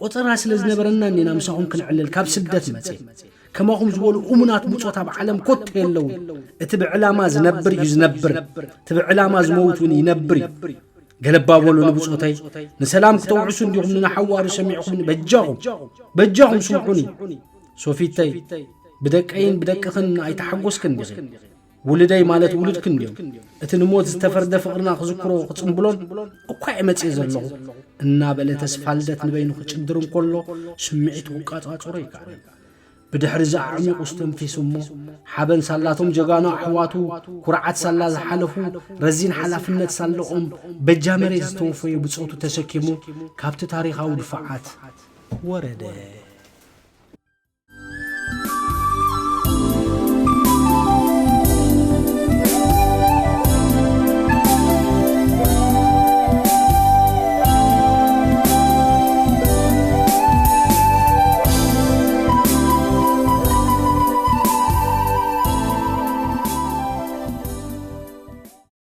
ቆጸራ ስለ ዝነበረና እኒና ምሳኹም ክንዕልል ካብ ስደት መጽየ። ከማኹም ዝበሉ እሙናት ብጾት ኣብ ዓለም ኮቶ የለውን። እቲ ብዕላማ ዝነብር እዩ ዝነብር። እቲ ብዕላማ ዝመውት እውን ይነብር እዩ። ገለባ በሉ ንብጾተይ፣ ንሰላም ክተውዕሱ እንዲኹም ንናሓዋሩ ሰሚዕኹም በጃኹም፣ በጃኹም ስምዑኒ። ሶፊተይ፣ ብደቀይን ብደቅኽን ኣይተሓጎስክን ዲኺ? ውልደይ ማለት ውልድክን ድዮም? እቲ ንሞት ዝተፈርደ ፍቕርና ክዝክሮ ክጽምብሎን እኳ እየ መጽየ ዘለኹ፣ እናበለ ተስፋ ልደት ንበይኑ ክጭድር እንከሎ ስምዒቱ ክቃጻጸሮ ይከኣል። ብድሕሪ እዚ ኣዕሚቑ ዝተንፊሱ እሞ፣ ሓበን ሳላቶም ጀጋኑ ኣሕዋቱ፣ ኩርዓት ሳላ ዝሓለፉ፣ ረዚን ሓላፍነት ሳለኦም በጃ መሬት ዝተወፈዩ ብጾቱ ተሰኪሙ ካብቲ ታሪኻዊ ድፋዓት ወረደ።